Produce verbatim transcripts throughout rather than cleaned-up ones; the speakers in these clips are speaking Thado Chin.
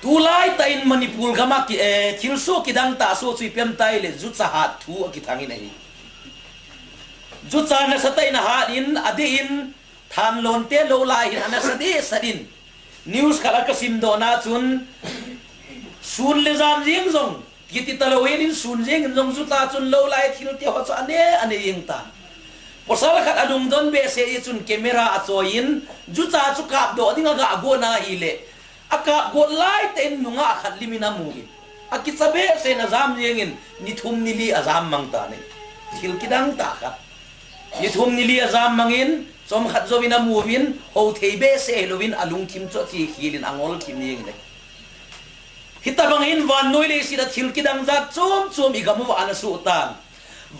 Tulai tah in Manipur gam a ki, eh, thilsoh kidang tah soh chu ipi ham itile, jucha hat thu akithang in ahi. Jucha nasatah in ahat in, adeh in, thanlon te lou lai hin anasa dehset in. News khat a kasim doh na chun, sun le jan jeng jong kiti talou hel in, sun jeng in jong jucha chun lou lai thil te ho chu ane, ane jeng tan. Pasal khat alungdon behseh jeh chun camera achoi in, jucha chu kapdoh ding aga gon ahile, akap got lai tah in nungah khat lim in amu in, akicha behseh in ajam jeng in, ni thum ni li ajam mang tan ahi. Thil kidang tah khat. Ni thum ni li ajam mang in, chomkhat jouvin amu in, hou thei behseh hilou in, alungthim chu ache khel in angol thim jeng in ahi. Hitabang hin vannoi leiset a thil kidang jat chom chom igam uva ana soh tan.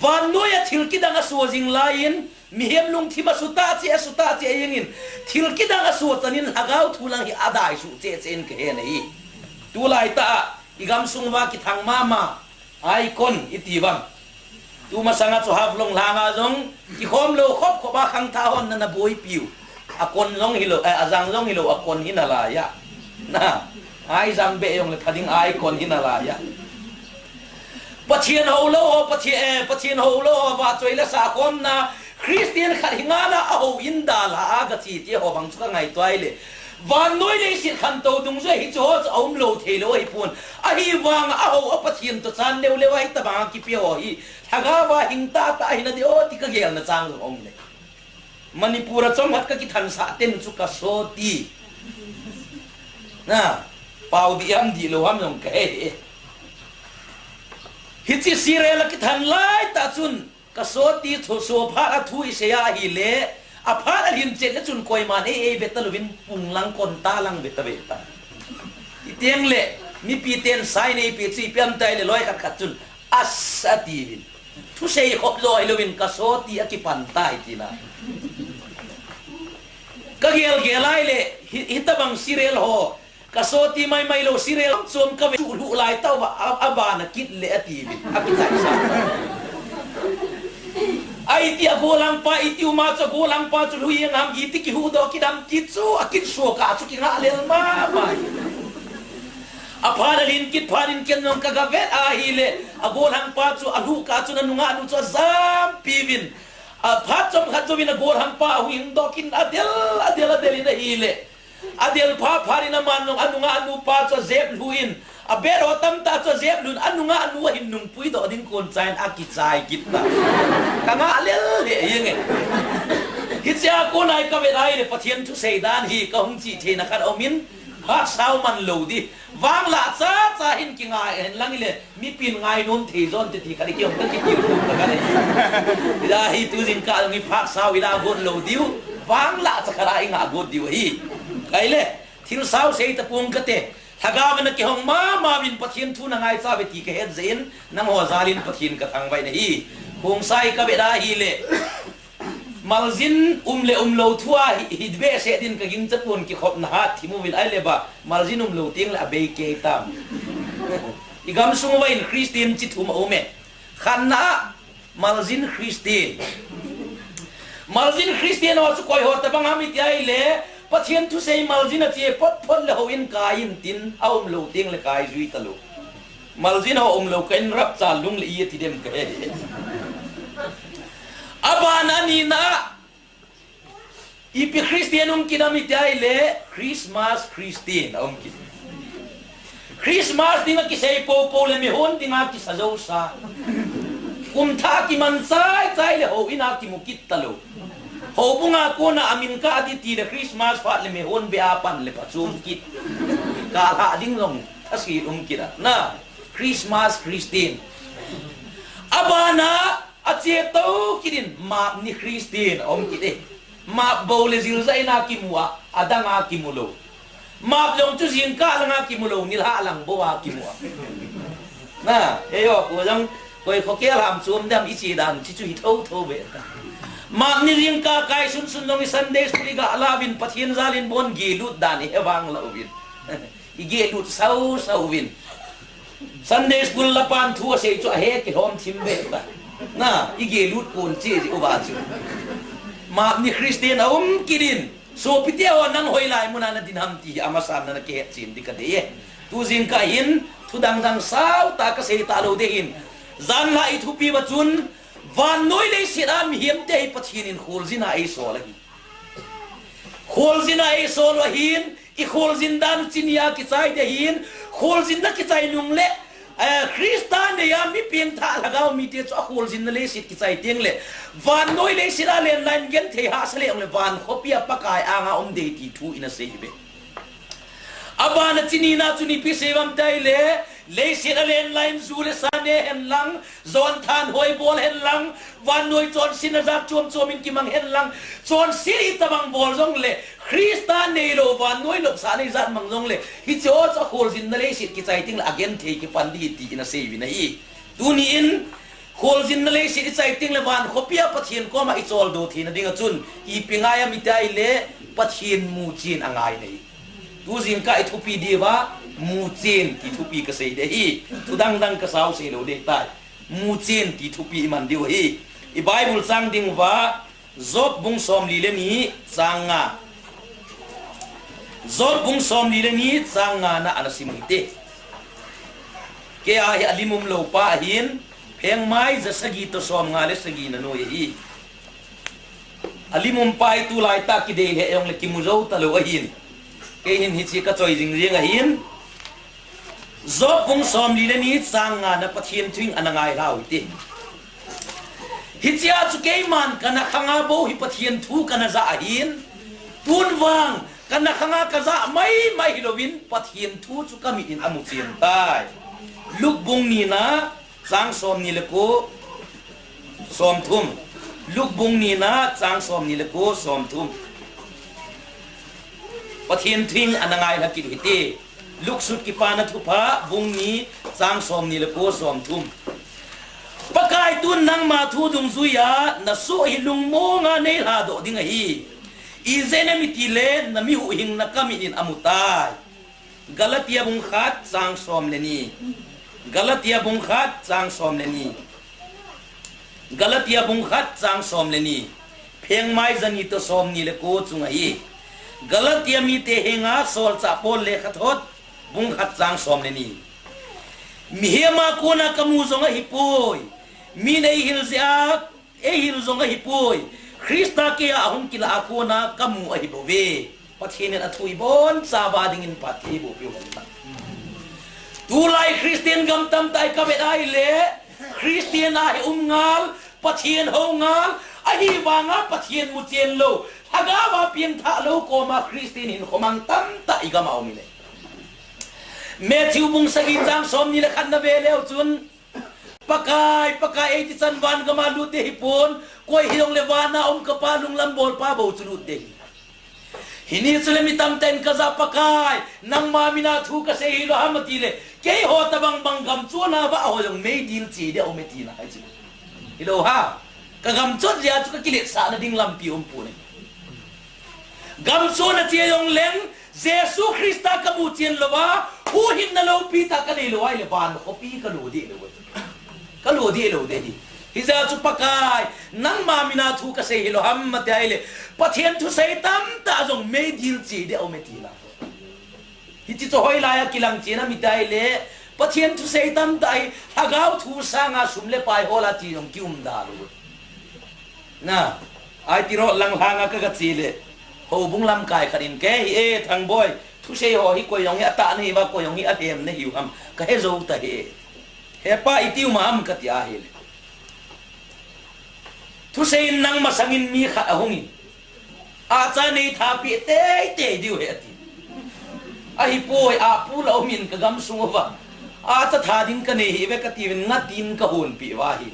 Vannoi a thil kidang asoh jing lai in, mihem lungthim asuh tah cheh, asuh tah cheh jeng in, thil kidang asoh chan in lhagao thu lang hi adai suh cheh cheh in kahe ahi. Tulai tah a, igamsung uva kithang mama, icon iti vang. Tumasang a chu Haflong lang a jong, kikhom lou khop khop a khangthah hon nana boipiu. Akon jong hilou, eh, ajang jong hilou, akon hi nalai a. Na, aijang beh jong le pha ding, icon hi nalai a. Pathen hou lou ho, Pathen, eh, Pathen hou lou ho, vahchoi le sakhomna, Christian khat hi ngal a, ahou in dalha a gache te ho bang chu kangaito ahile, vannoi leiset khantou dungjuia hiche ho chu aum lou thei lou ahipon. Ahivang a ahou a Pathen toh chan leu leu a hitabang a kipe ho hi, lhagao va hing tah tah ahi nadeh o ti kagelna chang jong aum in ahi. Manipur a chomkhat kakithansah ten chu Kasoti. Na, pao dih ham dih lou ham jong kahe e. Hiche serial akithan lai tah chun, Kasoti thu soh phat a thu isei ahile, aphat alhin chet le chun koiman ei ei ve talouvin pung lang kon ta lang ve ta ve ta. Iteng le, mipi ten sai neipeh chu ipi ham itile loi khat khat chun, as atiuvin. Thusei khop lou hilouvin Kasoti akipan tai tina. Kagel gel ahile, hi, hitabang serial ho, Kasoti maimai lou serial chom kave chu lhuh lai tauva, a, abana kit le atiuvin. Akichaisa. Aiti agolhangpa, iti uma chu agolhangpa chu lhu jeng ham, iti kihuhdoh kit ham ti chu, akit soh kah chu kingah lel mama. Aphat alhin kit phat in ken jong kagavet ahile, agolhangpa chu alhuh kah chun anungah nu chu ajampiuvin. Aphat chomkhat jouvin agolhangpa ahung dok in adel, adel, adel in ahile. Adel phat phat in aman jong anungah nupa chu ajep lhu in. Abet ho tamtah chu ajep lhu in, anungah nu ahin nungpui doh ding kon chan akichai kit ta. Kangah lel lheh jeng e. Hichea kona hi kavet ahile Pathen thusei dan hi kahung chih theina khat aumin, phatsau man lou di. Vanglah chacha hin kingai hen lang ile, mipin ngainom thei jonte ti khat ikihong kakitilkhou ta khat e. Ila hi tu jingkah jong hi phatsau ila got lou diu. Vanglah cha khat a ingah got diu ahi. Ahile, thilsau sei tapong kate. Lhagao vin akihong mama uvin Pathen thu nangaicha uve ti kahet jeh in, nangho jal in Pathen kathangvah in ahi. Khongsai kavet ahile, maljin um le umlou thua hi, hi behseh din kagingcha pon, kikhopna hat thim uvin ahile ba, maljin umlou tengle abei kei tam. Igamsung uva in Christian chi thum aume. Khatna a, maljin Christian. Maljin Christian ho chu koi ho tabang ham iti ahile, Pathen thusei maljin ache phot phot le houin kai in tin, aumlou tengle kai jui talou. Maljin ho umlou kah in rapture lung le i ati dem kahe. Abana anina, ipi Christian um kit ham iti ahile, Christmas Christian aum kit. Christmas dinga kisei poupou le mihon dinga kisa jousa. Kumthah kiman chaichai le houin a kimu kit talou. Houbunga kona amin kah ding tile Christmas phat le mihon beh a pan le phachom kit. Kalhah ding jong thase um kit a. Na, Christmas Christian. Abana, ache tou kit in, map ni Christian aum kit e. Map bou le jiljah in a kimu a, adang a kimu lou. Map jong chu jingkah langa kimu lou, nilhah lang bou a kimu a. Na, eiho khu jong, koi khokel ham chom dem iche dan, chi chu hi thotho beh ta. Map ni jingkah kai sunsun jong i Sunday school iga lauvin, Pathen jal in bon gelut dan ihet vang louvin. Igelut sausau uvin. Sunday school lapan thu asei chu ahe kilhom thim beh ta. Na, igelut kon cheh ji uva chu. Map ni Christian aum kit in. Sopite ho, nang hoilai muna nadin ham ti hi amasan nana kihet chen ding kadei e. Tujingkah hin thu dangdang sautah kasei talou ding ahin. Janhi i thupi uva chun, vannoi leiset a mihemte hi Pathen in kholjin a eisol ahi. Kholjin a eisol u ahin, i kholjin dan u chini a kichai ding ahin, kholjinna kichai nung le, eh, Christa nei a mi pengthah lhagao mite chu akholjinna leiset kichai teng le, vannoi leiset a lenlai in genthei hahsa le ong le van khopi a Pakai anga um ding ti thu ina sei uve. Abana chini na chu ipi sei uvem tia ahile, leiset a lenlai in ju le sa ne hen lang, jon thanhoi bol hen lang, vannoi chonsetna jat chom chom in kimang hen lang, chonset itobang bol jong le, Christa neilou vannoi nopsahna ijat mang jong le, hiche ho chu akholjinna leiset kichai teng le agenthei kipan ding ahi ti ina sei uvin ahi. Tuni in, kholjinna leiset ichai teng le van khopi a Pathen koma icholdo theina ding a chun, ipi ngai ham tia ahile, Pathen muchen angai ahi. Tujingkah i thupi diu va, muchen ti thupi kasei ding ahi. Thu dangdang kasau sei lou ding tai. Muchen ti thupi iman diu ahi. I Bible chang ding uva, Job bung somli le ni chang nga. Job bung somli le ni chang nga na ana sim u hite. Kei a hi alim umlou pa ahin, phengmai ja sagi toh somnga le sagi nanoi ahi. Alim um pa hi tulai tah kidei lheh jong le kimu jou talou ahin. Kei hin hiche kachoi jing jeng ahin. Job bung somli le ni chang nga na Pathen thu in ana ngai lhau hite. Hichea chu keiman kana khanga bou hi Pathen thu kana jah ahin. Tun vang kana khanga kajah maimai hilouvin Pathen thu chu kamit in amu chen tai. Luke bung ni na chang somni le ko, somthum. Luke bung ni na chang somni le ko, somthum. Pathen thu in ana ngai lha kit u hite. Luke sut Kipana Thupha bung ni chang somni le ko, somthum. Pakai, tun nangma thu dungjuia nasoh hi lungmonga nei lhadoh ding ahi. Ijeh inem itile nami huhhingna kamit in amu tai. Galatia bung khat chang som le ni. Galatia bung khat chang som le ni. Galatia bung khat chang som le ni. Phengmai ja ni toh somni le ko chung ahi. Galatia mite henga solchah Paul lekhathot bung khat chang som le ni. Mihem a kona kamu jong ahipoi. Min eihil jeh a eihil jong ahipoi. Christa keiya ahung kilah a kona kamu ahibouve. Pathen in athu ibonchauva dingin phatthei eiboh peh u hen lang. Tulai Christian gam tamtah i kavet a ahile, Christian a hi um ngal, Pathen hou ngal, ahivanga Pathen muchen lou, lhagao a pengthah lou koma Christian hinkho mang tamtah i gam a um ahile. Matthew bung sagi chang somni le khat na ve leu chun, Pakai, Pakai, eiti chan van gam a lut ding hipon, koi hijongle van a um ka Pa lunglam bolpa bou chu lut ding ahi. Hini chule mi tamtah in kajah Pakai, nangma min a thu kasei hilou ham atile, keiho tobang bang gam chon a vah ho jong meidil che ding aum e tina ahi chu. Hilou ham, ka gam chot jeh a chu ka kiletsahna ding lampi umpon ahi. Gam chon a che jongleng, Jesu Christa kamu chen louva, huhhingna loupi tah kanei lou ahile van khopi kalo deh lou ahi. Kalo deh lou ding ahi. Hijeh a chu Pakai, nangma min a thu kasei hilou ham ati ahile, Pathen thusei tamtah jong meidil che ding aum e tina. Hiche chu hoilai a kilang chen ham iti ahile, Pathen thusei tamtah hi, lhagao thu sanga sum le pai hol a che jong kium da lou. Na, I T road lang lhanga ka, ka che le, houbung lamkai khat in, kei hi e, Thangboi, thusei ho hi koi jong hi atah nahiuva, koi jong hi alhem nahiu ham, kahe jou tahih e. Hepa, iti um ham kati ahile, thusei in nang masang in mi khat ahung in, acha nei tha peh teitei diu ahi ati. Ahipoi, apu la um in ka gamsung uva, acha tha ding kanei hih uve kati uvin, nga tin kahon peh uva ahi.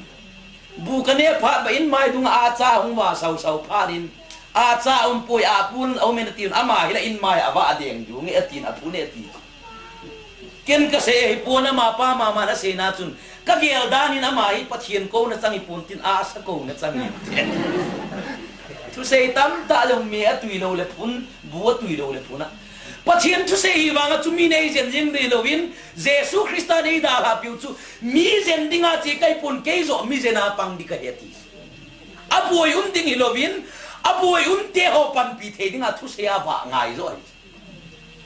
Bu kaneh phat uva in mai dunga acha ahung va sausau phat in, acha umpoi, apu la um in ati uvin, ama hi la in mai a avah deng diu nge atin, apu ne ati. Ken kasei ahipon, amapa mama in aseina chun, kagel dan in ama hi Pathen kouna chang hipon tin, asa kouna chang ahi. Thusei tamtah jong me atui lou le phun, bu atui lou le phun a. Pathen thusei hi vanga chu mi nei jen jeng dei louvin, Jesu Christa nei dalha piu chu, mi jen dinga che kahipon, kei joh mi jen a pang ding kahi ati. Aboi um ding hilouvin, Aboi umte ho panpi thei dinga thusei a vah ngai jo ahi.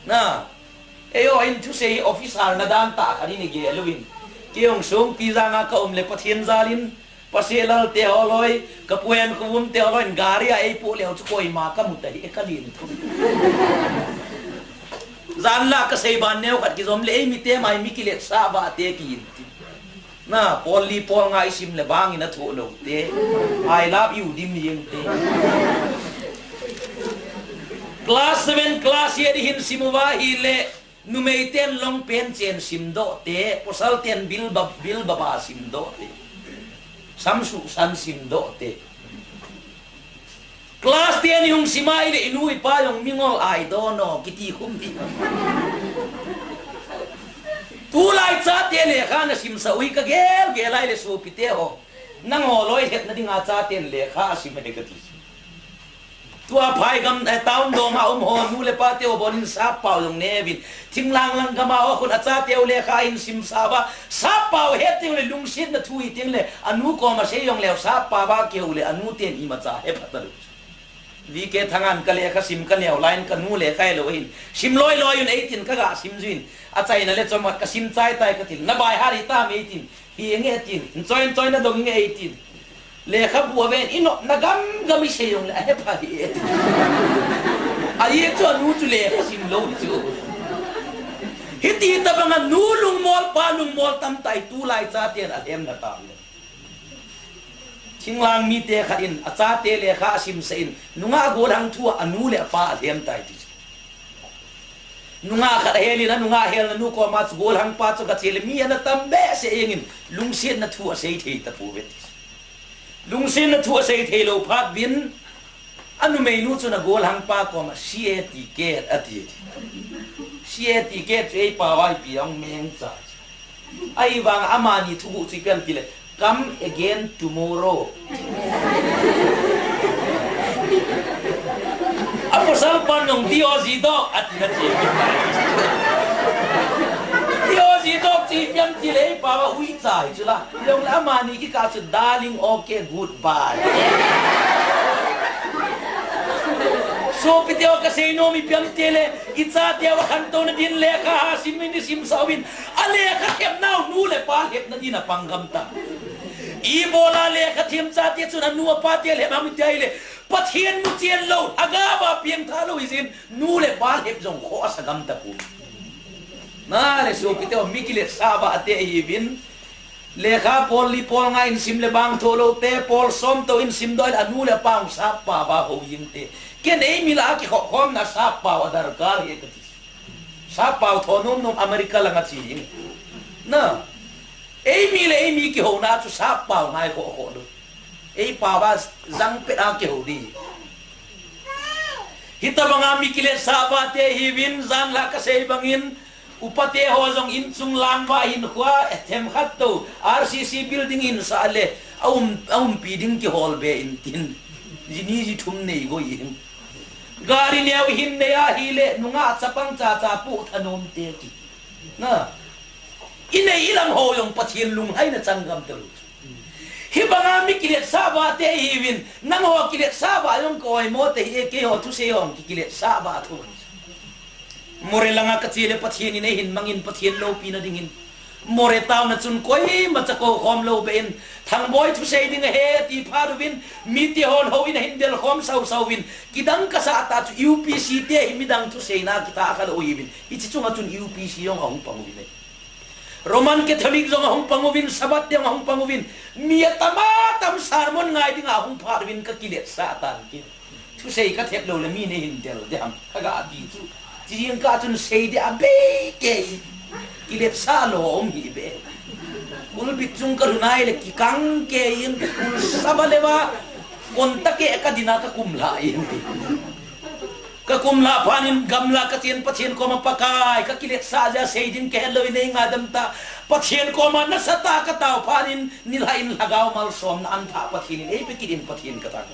Na, eiho in thusei officer na dan tah khat in igel uvin. Kei jong Songpi janga ka um le Pathen jal in, Paseh Lalte ho loi, ka Pu Henkhovum te ho loi in gari a eipoh leu chu koima ka mu ta hi e ka lin thu. Jan la ka sei ban neo khat kijom le ei mite mai mi kiletsah vah te kihin. Na, pol li pol nga isim le bang in athoh lou te. I love you dim jeng te. Class seven, class eight hin sim uva ahile, numei ten long pen chen sim doh te, pasal ten bil ba, bil ba ba sim doh te. Sam su san sim doh te. Class ten ihung sim a ahile inu ipa jong mingol ai doh no kiti khum ti. Tulai chate lekha na simsah u hi ka gel gel a ahile sopite ho. Nangho loi hetna dinga chaten lekha asim e kati. Tua phai gam, eh, town doma um ho nu le pa teu bonin sappao jong neuvin. Thinglhang lang gama ho khun achate u lekha ahin simsah uva. Sappao het teu le lungsetna thu hi teng le anu koma sei jong leu sappao va keu le anu ten imacha hepha talou. V K Thangan ka lekha sim ka neo lai in ka nu lekha helou ahin. Sim loi loi un eitin ka ga sim juin. Achaina le chom ka sim chai tai katin. Na bai har hitam eitin. Hi nge tin. Choi choi na dong nge eitin. Lekhabu aven inopna gam gam isei jong le ahepha hi eitin. Ahi chu anu chu lekha sim lou chu. Hiti tabanga nu lungmol pa lungmol tamtah tulai chaten alhemna tam le. Thinglhang mite khat in achate lekha asimsah in, nungah golhang thu a anu le apa alhem tai ti. Nungah khat ahel in, anungah helna nu koma chu golhang pa chu gache le mi ana tam behseh jeng in, lungsetna thu asei thei tapouve ti. Lungsetna thu asei thei lou phat uvin, anumeinu chun agolhang pa koma C A T K ati. C A T K chu eipao a ipi ahung mengcha. Ahivang amani thuguh chu ipi ham tile, come again tomorrow. Apasal pan jong D O G dog ati na ti. D O G dog chu ipi ham tile, eipao a uicha hi chu la. Jong le amani kikah chu darling, okay, goodbye. Sopite ho kasei nom ipi ham tile, ichateu akhantouna din lekha ha sim in isimsah uvin. Alekha thepnau nu le pa lhepna din apang gam ta. Ibola lekha them chate chun anu apa te lhep ham iti ahile, Pathen muchen lou, agava pengtha lou hijeh in, nu le pa lhep jong khoh asa gam tapou. Na le sopite ho mi kiletsah vah te ihiuvin. Lekha pol li pol nga in sim le bang thoh lou te, pol som tou in sim doh le anu le apa hung sappao va hou jeng te. Ken eimi lah a kikhop khomna sappao adarkar hi kati. Sappao tho nom nom America langa che jeng. Na. Eimi le eimi kihouna chu sappao ngai khoh khoh lou. Eipao va jang pet a kihou di. Hitabanga mi kiletsah vah te ihiuvin jan la kasei bangin, upate ho jong inchung lang va hin khua, eh, themkhat tou, R C C building in sah le, aum, aumpi ding kihol be in tin. Ji ni ji thum nei go in. Gari neo hin nei ahile, nungah chapang chacha pu thanom te ki. Na. Inei ilam ho jong Pathen lunghaina chang gam talou. Hibanga mi kiletsah vah te ihiuvin, nangho kiletsah vah jong ka oimo te hi e, keiho thusei hon ki kiletsah vah thou. Moreh langa kache le Pathen in eihin mangin Pathen loupina dingin. Moreh town a chun koimacha kou khom lou be in, Thangboi thusei ding ahi ti phat uvin, mite hon hou in ahin del khom sau sau uvin, kidang kasah tah chu U P C te hi midang thuseina kitha kha lou ihiuvin, hiche chunga chun U P C jong ahung pang uvin e. Roman Catholic jong ahung pang uvin, Sabbath te jong ahung pang uvin, mi atam atam sermon ngai dinga ahung phat uvin ka kiletsah tan ki. Thusei ka thep lou le mi nei hin del de ham, ka ga ti chu. Chi jing kah chun sei de abei kei. Kiletsah lou um hi be. Pulpit chung ka lhun ahile kikang kei in, kul saba le va. Kon ta ke ka dina ka kum lha in. Ka kum lha phat in gamla ka chen Pathen koma Pakai, ka kiletsah jeh a sei ding ka het lou in nei ngaidam ta. Pathen koma nasatah a ka tao phat in nilhah in lhagao malsomna an thah Pathen in ei pe kit in Pathen ka tao.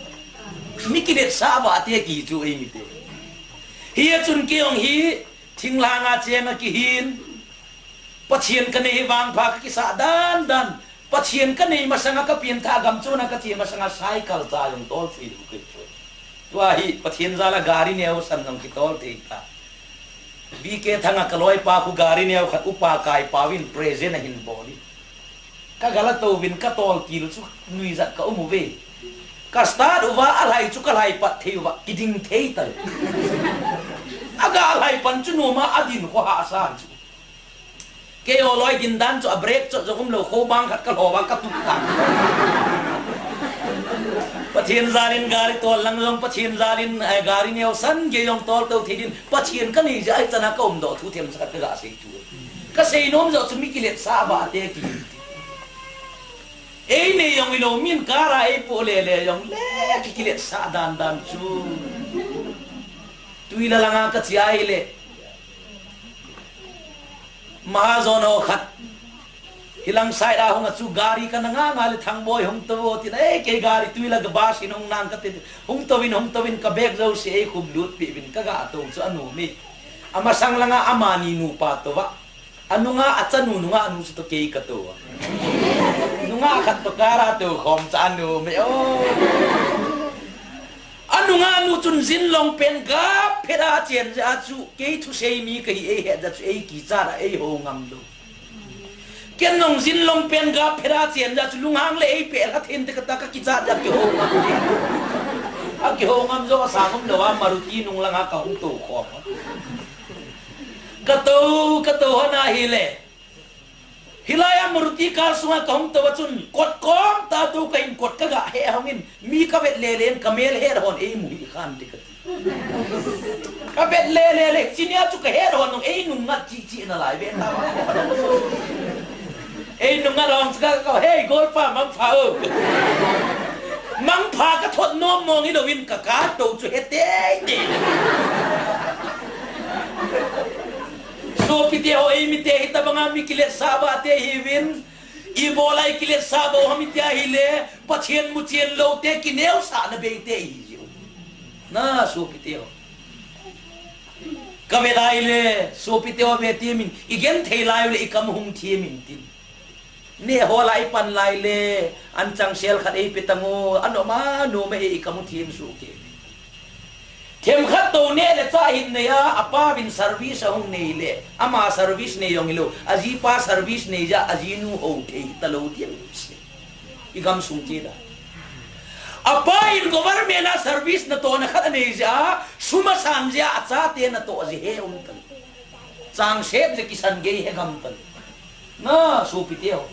Mi kiletsah vah te kihi chu ei mite. Hia chun kei jong hi thinglhang a cheng a kihin. Pathen ka nei hi vangpha ka kisah dan dan. Pathen ka nei masang a ka pengthah gam chon a ka che masang a cycle cha jong tol thei lou kei chu. Tua hi Pathen jal a gari neo san jong kitol thei ta. B K Thanga ka loipa khu gari neo khat upa Kaipa vin present ahin bol in. Ka gala tou vin ka tol kil chu nuijat ka um uve. Ka start uva a lhai chu ka lhai pat thei uva kiding thei ta. A ga lhai pan chu numa a din kho ha sa chu. Kei o loi din dan chu a brake chot jong um lo kho bang khat ka lho va ka tuk ta. Pathen jal in gari tol lang jong Pathen jal in, eh, gari neo san gei jong tol tou thei din Pathen ka nei jeh a hi chana ka um doh thu themcha khat ka ga sei tu. Ka sei nom jeh chu mi kilet sa va te ki. Ei nei jong ilo min kara ei po le le jong le ki kilet sa dan dan chu. Tui la langa ka chia hi le. Mahajon ho khat. Hilang side a hung a chu gari ka na nga nga le Thangboi hung tou tin, "Ei, kei gari tui la ga bus in hung nang ka ti, hung tou vin, hung tou vin ka bag jouse ei khum lut pi vin ka ga tou chu a nu mi. Ama sang langa ama ni nupa tou va. A nunga a chanu nunga a nu chu to kei ka tou va. Nunga khat to kara tou khom cha a nu mi o." A nunga nu chun jin long pen ga phera chen ja chu kei thusei mi ka hi ei he ja chu ei ki cha ra ei ho ngam lo. Ken nong jin long pen ga phera chen ja chu lunghang le ei pe la thin te ka ta ka ki cha ja ki ho ngam. A ki ho ngam jo sa ngam lo a Maruti nung langa ka hung tou khom. Ka tou, ka tou hana hi le. Hilai a Maruti car sunga ka hung tou a chun, kot kom ta tou ka in kot ka ga he hong in, mi ka vet le le in ka mel he hon ei mu hi khan ti ka ti. Ka vet le le le, chinia chu ka he hon nung ei nung ngat chi chi na lai ve ta. Ei nung ngat hong ka ka, "Hey, golpa, mangpha o." Mangpha ka thot nom mong i lo in ka ka tou chu he te te. Sopite ho, ei mite hitabanga mi kiletsah vah te hiuvin, ibola i kiletsah bou ham itia hile, Pathen muchen lou te kineosahna bei te ihiu. Na, sopite ho. Ka ve lai le, sopite ho ve ti min, i genthei lai le i kam hung thi min tin. Neh ho lai pan lai le, an changsel khat ei pe tango, an oma nome ei i kam u thim suh ke. Themkhat tou neh le chah hin nei a, apa vin service ahung nei le, ama service nei jong hilou, ajipa service nei jeh a, ajinu ho thei talou thim se. I gamsung che da. Apa in government a service natohna khat anei jeh a, sum asan jeh a, achate natoh ji he um tan. Chang sep je kisan gei he gam tan. Na, sopite ho.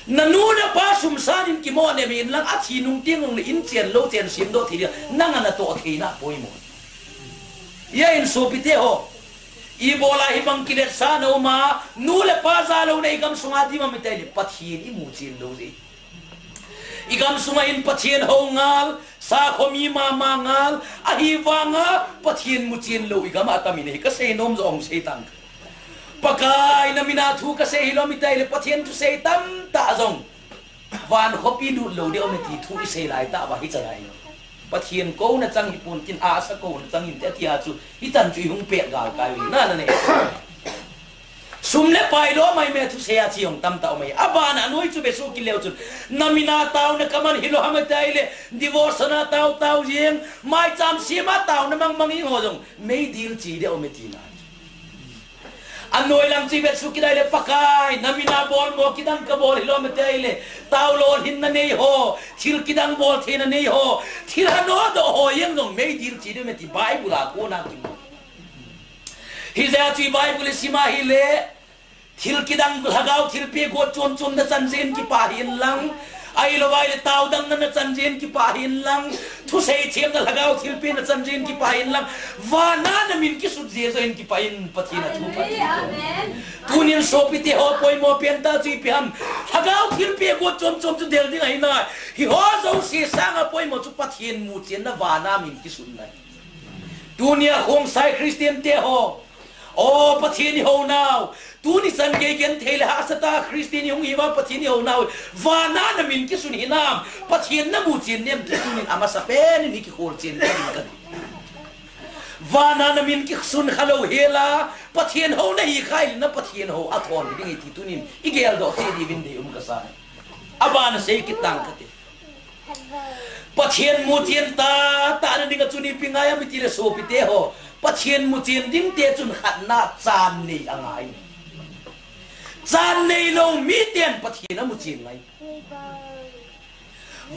Na nu na pa sum san in kimo ne mi in lang a thi nung ting nung le in chen lou chen sim doh thei dia. Nang a natoh theina poimo. Hia in sopite ho. Ibola hibang kiletsahna um a, nu le pa ja lou na i gamsunga di ma mi tai le Pathen i muchen lou je. I gamsunga in Pathen ho ngal, sakhomi mama ngal, ahivanga Pathen muchen lou i gam a tam in hi ka sei nom jo hung sei tang. Pakai na mina thu ka sei hilou mi tai le Pathen thu sei tamtah jong. Van khopi lut lou deu me ti thu i sei lai tah va hi chan ai. Pathen kouna chang hi pon tin asa kouna chang in te tia chu hi chan chu i hung peh gal kai u na na ne. Sum le pai lou mai me thusei a chi jong tamtah um mai. Abana anoi chu besu kileu chun. Na mina tauna kaman hilou ham tai le. Devotion a tau tau jeng. Maicham sima tauna mang mang ing ho jong. Meidil chi deu me tina. Anoi lang chi besu kidai le Pakai. Na mina bol mo kidang ka bol hilou me tai le. Tau lolhinna nei ho. Thil kidang bol theina nei ho. Thil hanodoh ho jeng jong meidil chi deu me ti Bible a kona kimo. Hijeh a chu i Bible i sim a hile, thil kidang lhagao thilpeh got chom chom na chan jeh in kipah hih in lang. Ahilou vai le tao dang na na chan jeh in kipah hih in lang. Thusei themna lhagao thilpeh na chan jeh in kipah hih in lang. Vana na min kisut jeh joh in kipah in Pathen a thu phat. Amen. Tunin sopite ho poimo pen tah chu ipi ham. Lhagao thilpeh got chom chom chu del ding ahi nai. Hiho jouse sanga poimo chu Pathen muchenna vana min kisutna ahi. Tunia Khongsai Christian te ho. O Pathen i hou nau. Tuni chan gei genthei le hahsatah a Christian i hung hiuva Pathen i hou nau. Vana na min kisun hinam. Pathen na muchen nem ti tunin amasapen in hi kikhol chen ka ding ka ti. Vana na min kisun khalou hela. Pathen hou na hi kha hile na Pathen hou athon ding hi ti tunin i geldoh cheh diuvin dei um ka sa. Abana sei kit tang ka ti. Pathen muchen tahtah na dinga chu ipi ngai ham itile sopite ho, Pathen muchen ding te chun khatna chan nei angai. Chan neilou miten Pathen amuchen ngai.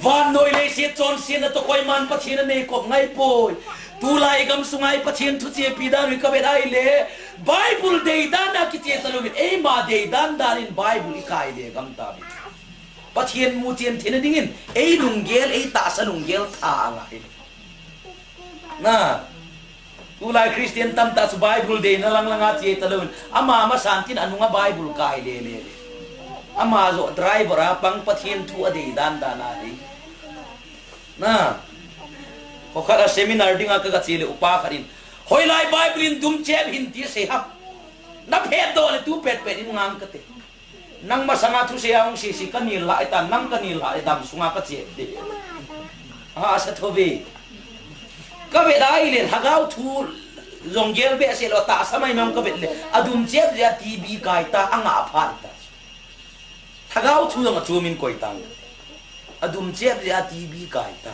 Vannoi leiset chonsetna toh koiman Pathen aneikop ngai poi. Tulai gam sunga hi Pathen thuchepi dan u kavet ahile, Bible deidan a kiche talouvin, eima deidan dan in Bible ikai le gam tauvin. Pathen muchen theina dingin, ei lunggel, ei tahsa lunggel tha angai. Na, tulai Christian tamtah chu Bible deina lang langa che talouvin, ama masan tin anunga Bible kai le le le. Ama joh driver a pang Pathen thu adei dan dan ahi. Na, kho khat a seminar dinga kaga che le upa khat in, hoilai Bible in dumchep hin ti sei ham. Na phetdoh le tu petpet in ngang kate. Nang masanga thusei a hung sese kanil lah e ta, nang kanil lah e dam sunga kache de. Hahsa thouve. Kavet ahile, lhagao thu jong gel behseh lou, tahsa maimai kavet le, adumchep jeh a T B kai ta, angah phat ta. Lhagao thu jong achumin koi tang. Adumchep jeh a T B kai ta.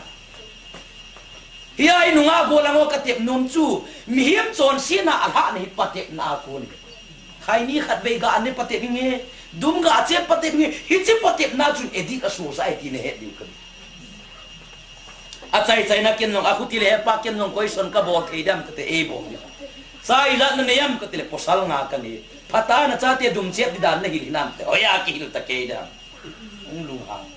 Hiya inunga golang ho katep nom chu, mihem chonsetna alhahna hi patepna a kon. Khaini khatvei ga an patep inge, dum ga chep patep inge, hiche patepna chun addict asosah e ti nahet diu kahi. Achai chaina ken jong, akhuti le hepa ken jong, koison kabol thei dem kate, eibol diu. Cha ijat nanei em katile, pasal nga kanei. Phatah a nachate dumchep di dan nahil hinam te, hoiya kihil ta kei dem. Hung lunghang.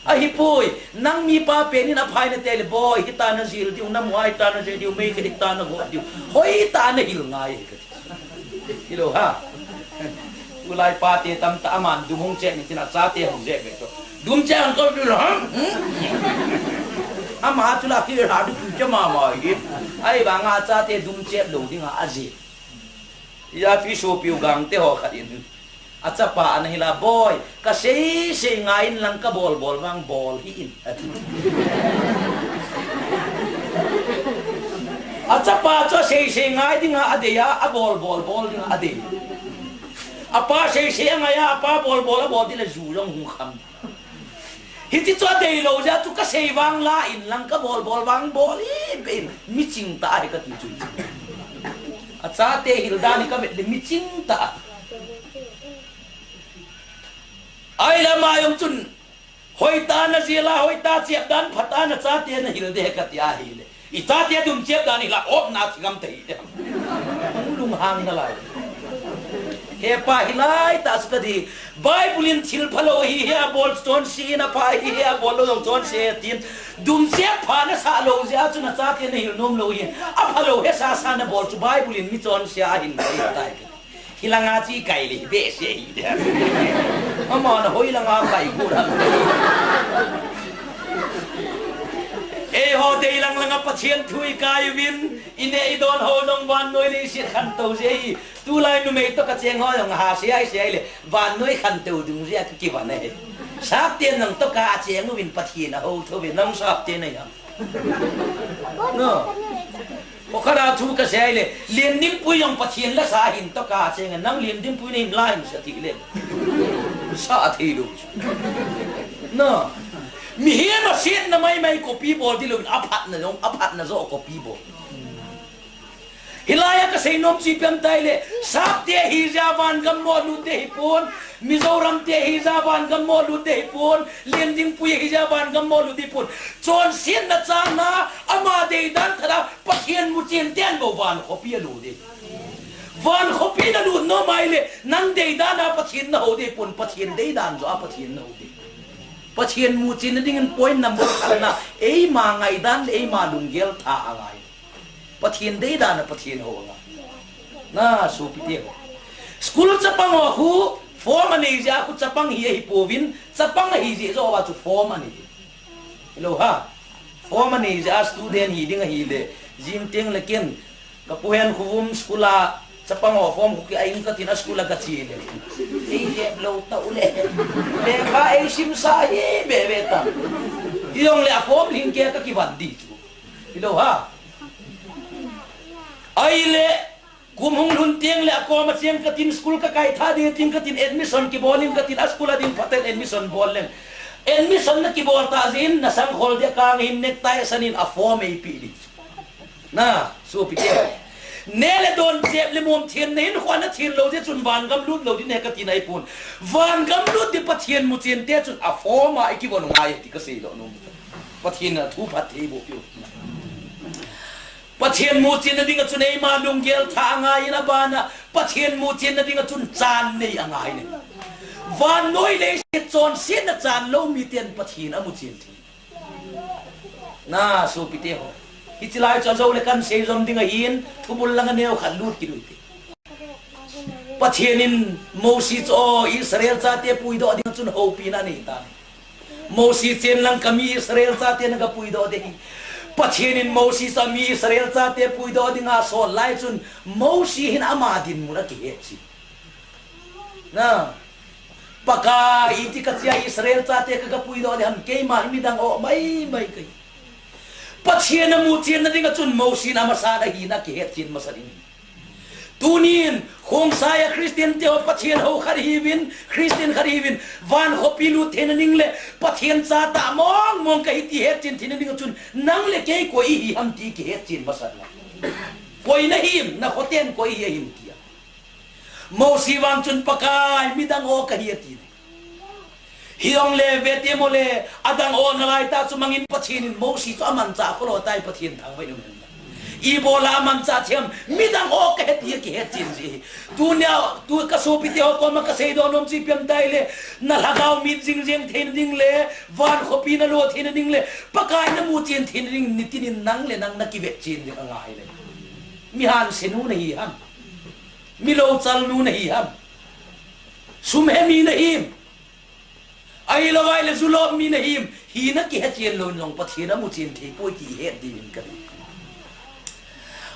Ahipoi, nang mipa pen in aphai nate le, boi, hita najil diu, namu a hita najil diu, mei khat hita nagot diu. Hoitah a nahil ngai kati. Hilou ha. Tulai pate tamtah aman dum hung chep ni tin achate hung jep ve to. Dumchep ang kol diu lo ha. Ama tulai kihil ha diu tu cha mama hi. Ahivanga achate dumchep lou dinga ajep. Ija pi sopiu Gangte ho khat in. Achapa ana hil a, boi, kasei sei ngai in lang kabol bol vang bol hih in, ati. Achapa chu asei sei ngai dinga adei a, abol bol bol dinga adei. Apa sei sei angai a, apa bol bol abol ding le ju jong hung kham. Hiti chu adeilou jeh a chu kasei vang la in lang kabol bol vang bol hih beh in, miching tah ahi kati chu. Achate hil dan hi kavet le miching tah. Ahile ama jong chun, hoitah a najil a, hoitah a chep dan, phatah a nachate nahil de kati ahile. Ichate dumchep dan hila, opna thigam tahi. Hung lunghang nalai. Hepa hilai tah chu kati. Bible in thil phalou hi hia bol chonse in apha hi hia bol lou jong chonse tin. Dumchep pha nasah lou jeh a chu nachate nahil nom lou hi. Aphalou hesa sa nabol chu Bible in mi chonse ahin tai. Hilanga chi kai le behseh hi de. Ama na hoilanga kai gu ram. Eiho deilang langa Pathen thu ikai uvin, ineh idon ho jong vannoi leiset khantou jeh hi. Tulai numei toh kacheng ho jong ha sei ai sei ai le, vannoi khantou dung jeh a kakivah e. Sapten jong toh kacheng uvin Pathen ahou thou ve, nang sapten ahi ham. No. Kho khat a thu kasei le, Liandingpui jong Pathen lasa hin toh kacheng, nang Liandingpui nahin la hin sa ti le. Sa thei lou. No. Mihem asetna maimai copy bol ti lou, aphatna jong, aphatna joh copy bol. Hilai a kasei nom chu ipi ham itile, Sapte hijeh a vangam mo lut de hipon, Mizoram te hijeh a vangam mo lut de hipon, Liandingpui hijeh a vangam mo lut de hipon. Chonsetna chang a, ama deidan tah a, Pathen muchen ten bou van khopi alut de. Van khopi nalut nom ahile, nang deidan a Pathen nahou de pon, Pathen deidan joh a Pathen nahou de. Pathen muchenna dingin point number khatna, eima ngaidan le eima lunggel tha angai. Pathen deidan a Pathen hou angai. Na, sopite ho. School chapang ho khu form anei jeh a khu chapang hi ahi pouvin, chapang ahi jeh joh a chu form anei. Hilou ha. Form anei jeh a student hi ding ahile, jing teng le ken, ka Pu Henkhovum school a chapang ho form khu ki a in katin a school a kache le. Ei jep lou tah u le. Lekha ei simsa hi be be ta. Hijongle a form lhingke kakivan di chu. Hilou ha. Ahile, Kum hung lhun teng le akoma cheng katin, school kakai tha ding tin katin, admission kibol in katin, a school a ding phaten admission bol leng. Admission nakibol tah jeh in nasangkhol dia kang hin necktie asan in a form eipeh ding. Na, sopite. Ne le don jep le mom thenna hin khua na thenlou jeh chun vangam lut lou ding ahi kati nahi pon. Vangam lut ding Pathen muchen te chun a form a ikivon u ngai ti kasei doh nom. Pathen in athu phatthei eiboh piu. Pathen muchen na dinga chun eima lunggel thah angai in abana Pathen muchen na dinga chun chan nei angai ne. Vannoi leiset chonsetna chan lou miten Pathen amuchen thei. Na, sopite ho. Hiche lai chu ajou le kan sei jom ding ahin, thubul langa neo khat lut kit u hite. Pathen in Mosi chu, o, Israel chate puidoh ding chun houpina anei tan. Mosi chen lang kami Israel chate naga puidoh ding ahi. Pathen in Mosi chu ami Israel chate puidoh dinga asol lai chun Mosi hin ama dinmun akihet chin. Na, Pakai, iti kache a Israel chate kaga puidoh ding ham, keima hi midang o maimai kahi. Pathen amuchen na dinga chun Mosi in amasan ahina akihet chin masa ding ahi. Tunin, Khongsai a Christian te ho Pathen hou khat hiuvin, Christian khat hiuvin, van khopi lut theina ding le, Pathen cha tah mong mong kahi ti hetchen theina dinga chun, nang le kei koi ihi ham ti kihetchen masa ding ahi. Koi nahim, nakhoten koi ihi ahim tia. Mosi vang chun Pakai midang o kahi ati. Hijongle vete mole, adang o nalai tah chu mangin Pathen in Mosi chu amanchah kholou tai Pathen thangvah in um hen. Ibola amanchah thei ham, midang o kahi tia kihetchen ji. Tunia, tu kasopite ho koma kasei doh nom chu ipi ham itile, na lhagao mit jing jeng theina ding le, van khopi nalo theina ding le, Pakai namuchen theina ding, nitinin nang le nang nakivetchen ding angai le. Mi hanse nu nahi ham. Mi louchal nu nahi ham. Sum he mi nahim. Ahilou ahile ju lom mi nahim. Hina kihetchen lou in jong Pathen amuchen thei poi ti het ding in kati.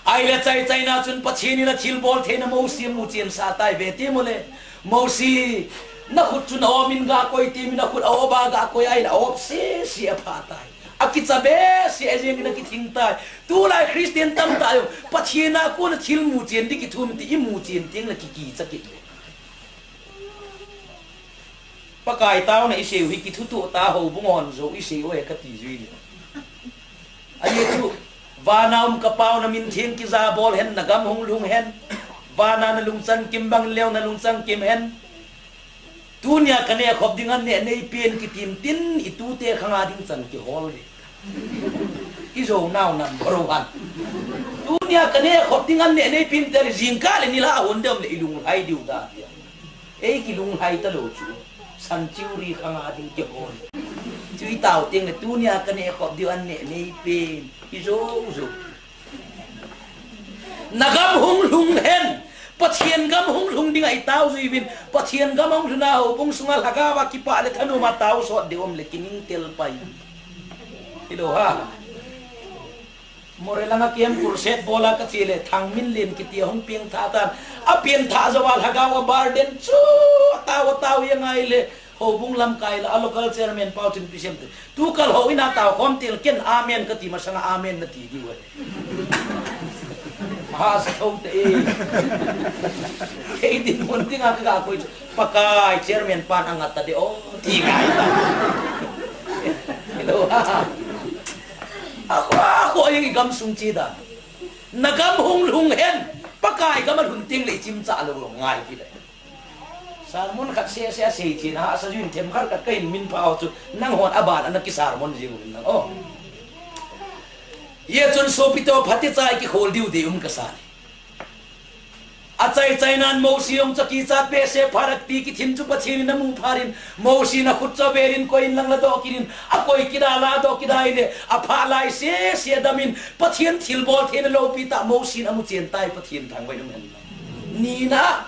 Ahile chaichaina chun Pathen in athilbol theina Mosi amuchen sah tai vete mole. Mosi, nakhut chun a-om in gakoi ti min, nakhut a-op a gakoi ahile a-op sese apha tai. Akicha behseh jeng in akithing tai. Tulai Christian tamtah jong Pathen a kona thil muchen ding kithum ti imuchen teng le kikicha kit le. Pakai taona isei u hi kithutoh tah a houbung hon jou isei u ahi kati jui le. Ajeh chu, vana um ka Pau namin theng kija bol hen, nagam hung lhung hen. Vana nalungchang kim bang leu nalungchang kim hen. Tunia kaneh khop ding anneh neipen kitin tin, itute khanga ding chan kihol ve. Ijou nau number one. Tunia kaneh khop ding anneh neipen tile jingkah le nilhah hon ding le ilunglhai diu dan dia. Ei kilunglhai talou chu. Sanctuary khanga ding kihol. Chu itao teng le tunia kaneh khop diu anneh neipen. Ijou jou. Nagam hung lhung hen, Pathen gam hung lhung dinga itao jui uvin, Pathen gam hung lhuna houbung sunga lhagao a kipah le thanom a tao sot ding um le kining tel pai. Hilou ham. Moreh langa camp crusade bola kache le Thangminlen kiti ahung pengthah tan. Apengthah jou a lhagao a burden chu atao atao jeng ahile, houbung lamkai la a local chairman Pau Chinpisem te. Tukal houin a tao khom teng le ken amen kati masanga amen nati diu ahi. Hahsa thou te e. Kei dinmun dinga kaga koi chu. Pakai chairman pan angat ta de o. Ti ngai ta. Hilou ham. Akhoh, akhoh jeng igam sung che dan. Nagam hung lhung hen. Pakai gam alhun teng le ichimcha lou lou ngai kit le. Sermon khat sese asei china, hahsa jui in themkhat khat kahin minphah u chu, nanghon aban a naki sermon jing uvin lang. O. Hijeh chun sopite ho, phatecha ikikhol diu dei um kasa e. Achaina in Mosi jong chu akichat behseh phat a, pi kithin chu Pathen in amu phat in, Mosi in akhut chu avel in koi in lang ladoh kit in, akoi kit a ladoh kit a ahile, aphah lai sese adam in, Pathen thilbol theina loupi tah Mosi in amuchen tai, Pathen thangvah in um hen. Nina.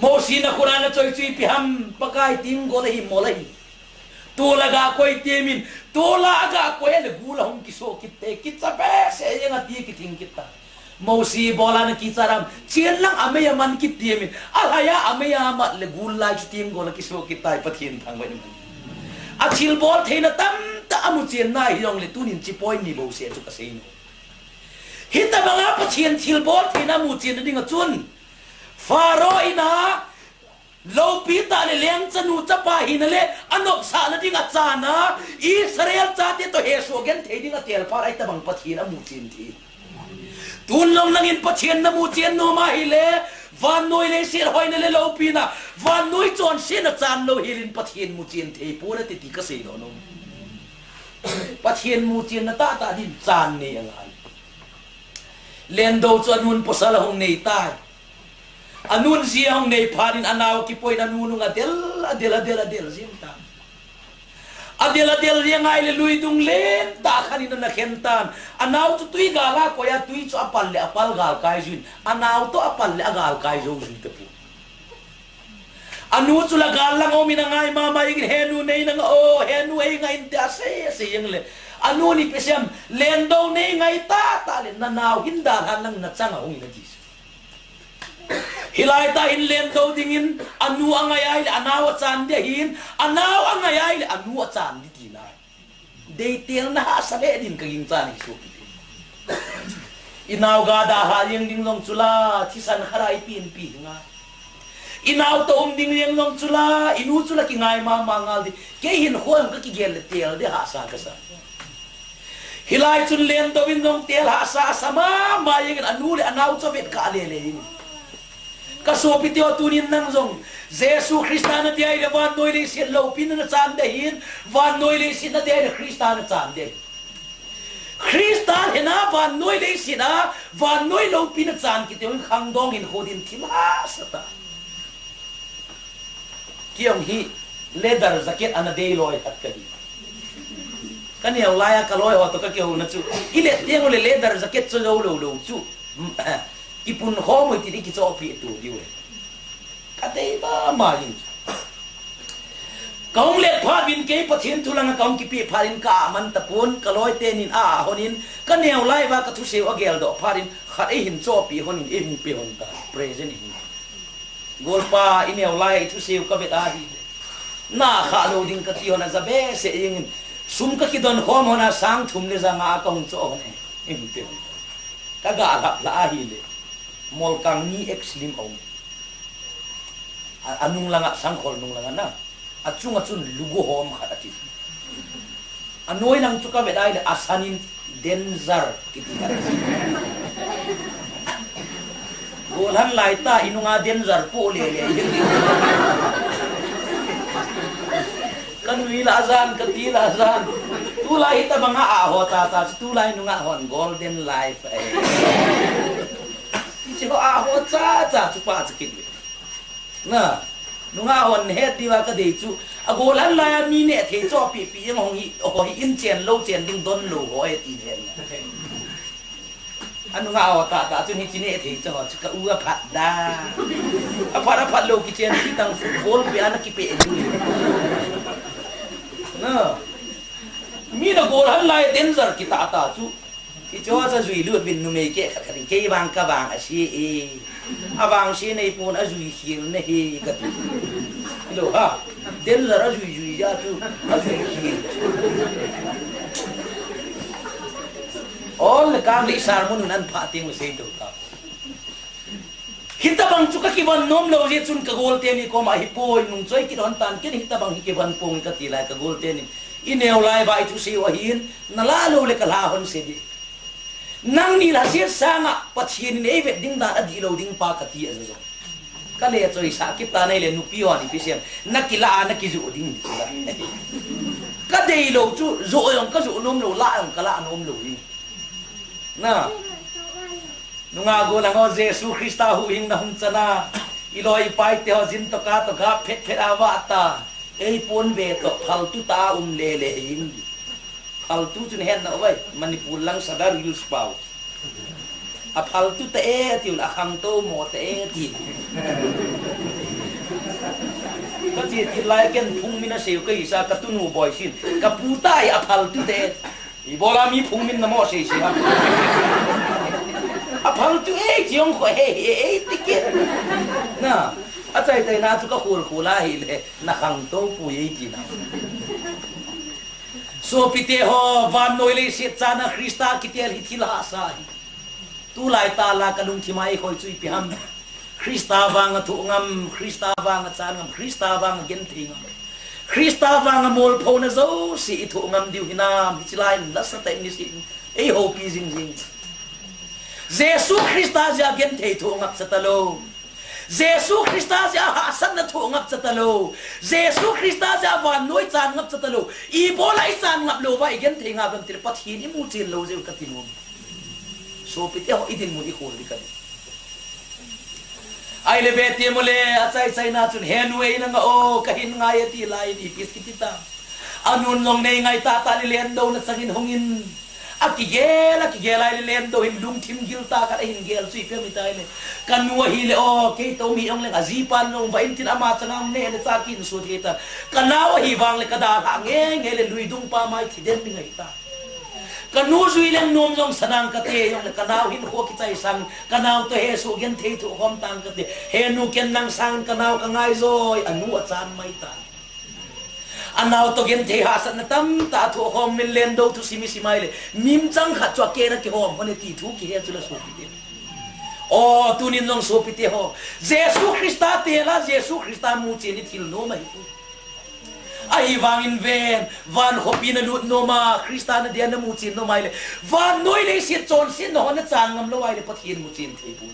Mosi in akhut a ana choi chu ipi ham, Pakai, tenggol ahi, mol ahi. Tol a gakoi temin, tol a agakoi le gul ahung kisoh kit te, kicha behseh jeng ati kithing kit ta. Mosi ibola ana kichat ham, chen lang amei aman kit temin, alhai a amei amat le gul lai chu tenggol akisoh kit tai, Pathen thangvah in um hen. Athilbol theina tamtah amuchen na hijongle tunin hiche point ni bouseh chu kasei nom. Hitabanga Pathen thilbol theina muchen nading a chun, Pharaoh in a loupi tah le lengchanu chapa hina le anopsahna ding a chan a Israel chate toh hesoh genthei ding a tel phat a hitabang Pathen amuchen thei. Tun jong nangin Pathen namuchen nom ahile, vannoi leiset hoina le loupina, vannoi chonsetna chan louhel in Pathen muchen thei pon ati ti kasei nom. Pathen muchenna tahtah din chan nei angai. Lendou chu anun pasal ahung nei tai. Anun ji ahung nei phat in anao kipoi in anu nung adel, adel, adel, adel jing tai. Adel, adel jing ahile luidung lentah khat in ana khen tan. Anao chu twi gal a koi a, twi chu apal le apal galkai jui in, anao toh apal le agalkai jou jui tapon. Anu chu la gal lang a um in angai mama jeng in, "He nu, nei nanga o, he nu, ei ngai inte," asei, asei jeng le, anu in ipi asei em, "Lendou, nei ngai tahtah le nanao hin dalhan lang nachang a hung in," ati. Hilai tah hin Lendou dingin anu angai ahile anao achan ding ahin, anao angai ahile anu achan ding tina ahi. Deitelna hahsa le din kagingchan ahi sopi. Inao ga dalha jeng ding jong chu la, thisan khat a ipi in ipi hi ngai. Inao toh um ding jeng jong chu la, inu chu la kingai mama ngal ding. Kei hin khoi kakigel le tel ding hahsa kasa. Hilai chun Lendou in jong tel hahsa asa mama jeng in anu le anao chu avet kah lele jeng in. Ka sopite ho, tunin nang jong Jesu Christa nadei ahile vannoi leiset loupina nachan ding ahin, vannoi leiset nadei ahile Christa nachan ding ahi. Christa lhena vannoi leiset a vannoi loupina chan kiti hon khangdong hinkho din thil hahsa tah. Kei jong hi leather jacket ana dei loi khat kahi. Kaneo lai a kaloi ho toh kakihouna chu, ilet teng ule leather jacket chu jou lou lou chu, kipunkhom u tin ikichohpeh to diu ahi. Kadei mama jing chu. Kahung let phat uvin kei Pathen thu langa kahung kipeh phat in ka-ah man tapon, kaloi tenin a-ah hon in, kaneo lai uva kathusei u ageldoh phat in khat eihin chohpeh hon in eihung pe hon tan, present eihin. Golpa, ineo lai a ithusei u kavet ahile, na khah lou ding kati hon aja behseh jeng in, sum kakidon khom hon a sang thum le ja nga a kahung choh hon e, eihung pe hon tan. Kaga lhap lhah ahile, molkang ni X lim aum. A, anung langa, sangkhol nung langa na. Achunga chun lugu hom khat ati. Anoi lang chu kavet ahile asan in danger kiti khat. Golhan lai tah inunga danger poh lele. Kanui lah ajan, kati lah ajan. Tulai hitabanga a-ah ho chacha chu tulai nungah hon golden life ahi. Hiche ho a-ah ho chacha chu pachat kit uve. Na, nungah hon het diuva kadei chu, agolhan lai a mi nehthei chohpeh peh jeng hon hi, ho hi in chen lou chen ding don lou ho ahi ti het na. Anungah ho tahtah chun hiche nehthei cho ho chu ka u aphat da. Aphat, aphat lou kichen ti tang football peh a ana kipeh diu. Na, mi nagolhan lai danger kitah tah chu. Hiche ho chu ajui lut uvin numei keh khat khat in, kei vang kavang ase e. Avangse neipon ajui khel nahi kati. Hilou ham. Danger ajui jui jeh chu ajui khel. Ol le kang le sermon un an phah teng le sei tou ta. Hitabang chu kakivon nom lou jeh chun kagol teni koma hipoi, nungchoi kit hon tan, ken hitabang hi kivon ponge kati lai kagol teni. Ineo lai uva ithusei u ahin, nalah lou le kalha hon se ding. Nangni lhaset sanga Pathen in eivet ding dan adih lou ding pa kati ajo jo. Kale choisah kit tan ahile nupi hon ipi asei em, nakilah a nakijoh ding ti chu la. Kadei lou chu, joh jong kajoh nom lou, lah jong kalah nom lou ding. Na. Nungah gollhang ho, Jesu Christa huhhingna hung chan a, iloi ipaite ho jin toh ka toh ka phet phet a vah ta, eipon ve toh phaltu tah a um lele hih in. Phaltu chu nahet nau vai, Manipur lang Sadar Hills pao. Aphaltu tah e tiu, akhangtou mo tah e ti. Kache thil lai ken phung min asei u kahi sa, katunu Boisin. Kapu tah hi aphaltu tah e. Ibola mi phung min namo sei sei ham. Aphaltu e, chiong kho he, he, he, ti kit. Na, achai chai na chu kakhol khol a hile, nakhangtou poi e ti na. Sopite ho, vannoi leiset chan a Christa kitel hi thil hahsa ahi. Tulai tah la kalungthim a eikhoi chu ipi ham. Christa vang a thoh ngam, Christa vang a chan ngam, Christa vang a genthei ngam, Christa vang a molphona jouse ithoh ngam diu hinam, hiche lai in nasatah in nisin eihoupi jingjing. Jesu Christa jeh a genthei thoh ngap cha talou. Jesu Christa jeh a hahsatna thoh ngap cha talou. Jesu Christa jeh a vannoi chan ngap cha talou. Ibola ichan ngap lou uva igenthei ngap ham tile Pathen imu chen lou jeh u kati nom. Sopite ho, idinmun ikhol ding kati. Ahile ve ti mo le, achai chai na chun, henu e, nanga o, kahin ngai e ti lai in ipi kiti ta. Anun jong nei ngai tah tah le lendo na chang in hung in. Akigel, akigel ahile lendo hin lungthim gil tah khat ahin gel chu ipi ham iti le. Kanu ahile o, kei toh mi jong leng ajipan jong vah in tin ama chang a hung ne le cha kin su thei ta. Kanao ahi vang le kadalhah nge nge le lui dung pa mai thi den ding ahi ta. Kanu jui leng nom jong sanang kate, jong le kanao hin kho kichai sang, kanao toh hesoh genthei thoh khom tang kate. Henu, ken nang sang in kanao kangai joi, anu achan mai tan. Anao toh genthei hahsatna tamtah thoh khom in lendo thusim isim ahile, mim chang khat chu akeh na kihom hon e ti thu kihe chu la sopite. O, tunin jong sopite ho, Jesu Christa tel a, Jesu Christa mu chen in thil nom ahi. Ahivangin ven, van khopi nalut nom a, Christa nadia namu chen nom ahile, vannoi leiset chonsetna ho nachan ngam lou ahile, Pathen mu chen thei poi.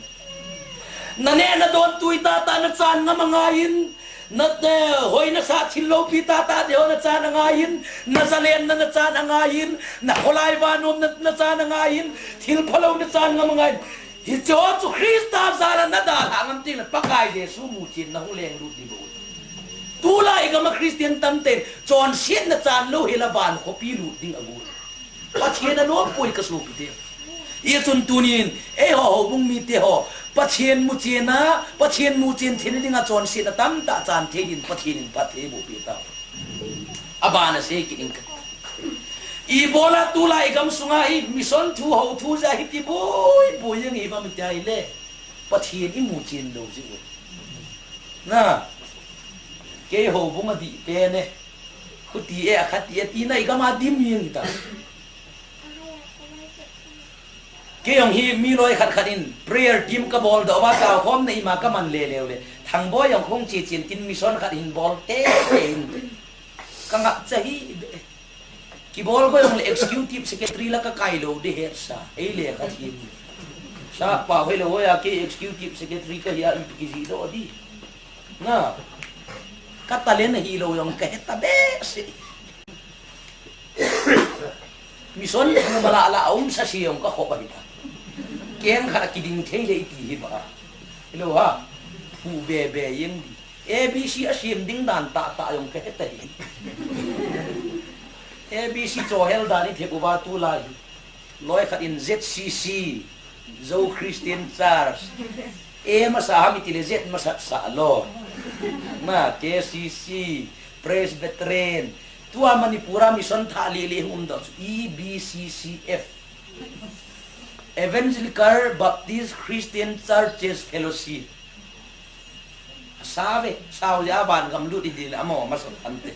Naneh nadon tui tah tah nachan ngam angaiyin, na, eh, hoi nasah thil loupi tah tah te ho nachan angaiyin, nazalenna nachan angaiyin, nakholai vannom na, nachan angaiyin, thil phalou nachan ngam angaiyin. Hiche ho chu Christa jal a nadalhah ngam teng le Pakai Jesu mu chen nahung lenglut ding bou. Tulai gam a Christian tamten chonsetna chan lou hel a van khopi lut ding agot. Pathen anom poi ka sopite. Hichun tunin eiho houbung mite ho, Pathen mu chen a, Pathen mu chen theina dinga chonsetna tamtah chan thei din Pathen in phatthei eiboh peh tau. Abana sei kit ing ka. Ibola tulai gam sunga hi mission thu hou thu jeh a hiti boi boi jeng ivam iti ahile, Pathen imu chen lou jeh u. Na, kei houbung adih pen e, khuti e, akhati e tina igam a dim jeng ta. Kei jong hi mi loi khat khat in prayer team kabol doh uva, taokhomna ima kaman le leu le, Thangboi jong khong che chen tin mission khat hin bol te te in. Kangap cha hi. Kibol go jong le executive secretary la kakai lou ding hetsa. Ei le kathim. Sapa hoi le hoi a kei executive secretary kahi a ipi kijih doh ding. Na. Ka talent ahilou jong kahe ta behseh. Mission mala la aum sa si jong kakhop ahi ta. Keng khat a kiding thei le iti hi ba. Hilou ha. Pu be be jeng di. A B C asem ding dan tah tah jong kahe ta hi. A B C chohel dan ithep uva tulai hi. Loi khat in Z C C, Zo Christian Church. A masa ham iti le Z masat sah lou. Na K C C, Presbyterian. Tua Manipur a mission thah lele hung um doh chu E B C C F. Evangelical Baptist Christian Churches Fellowship. Asa ve, sao ja van gam lut i din amo masa ante.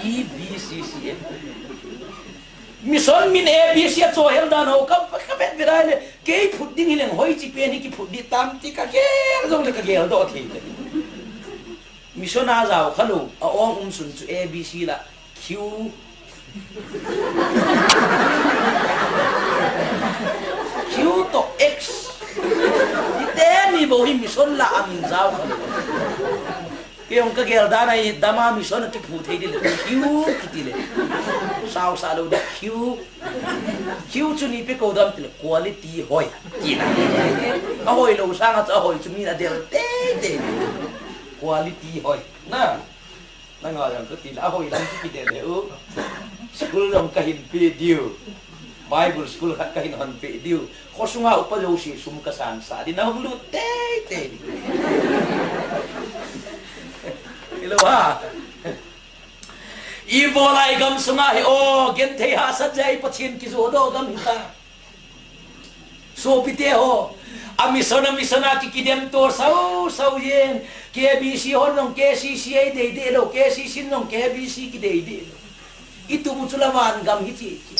E B C C F. Mission min A B C a chohel dan ho ka, ka vet vet ai le, kei phut ding hileng hoiche pen hi kiphut ding tam ti kagel jong le kagel doh thei te. Mission a jao khalou, a ong um sun chu A B C la, Q. Q toh X. Ite mi bou hi mission la a min jao khalou. Kei jong kagel dan a hi dam a mission a kiphu thei ding le, Q kiti le. Sao sa lou ding, Q. Q chu ni pe ko dam ti le, quality hoi. Tina. Ahoi lou sang a chu ahoi chu min adel te te. Quality hoi. Na. Nanga jong kati le, ahoi lang chu kidel le u. School jong kahin pe diu. Bible school khat kahin hon pe diu. Khosunga upa jouse sum kasan sah ding, nahung lut tei tei ding. Hilou ha. Ibola igam sunga hi o, genthei hahsat jeh a i Pathen kijoh doh gam hita. Sopite ho, a mission, a mission a ki, kidem to sao sao jeng, K B C hon jong K C C a idei deh lou, K C C in jong K B C kidei deh lou. Itu bu chu la van gam hi chi chi.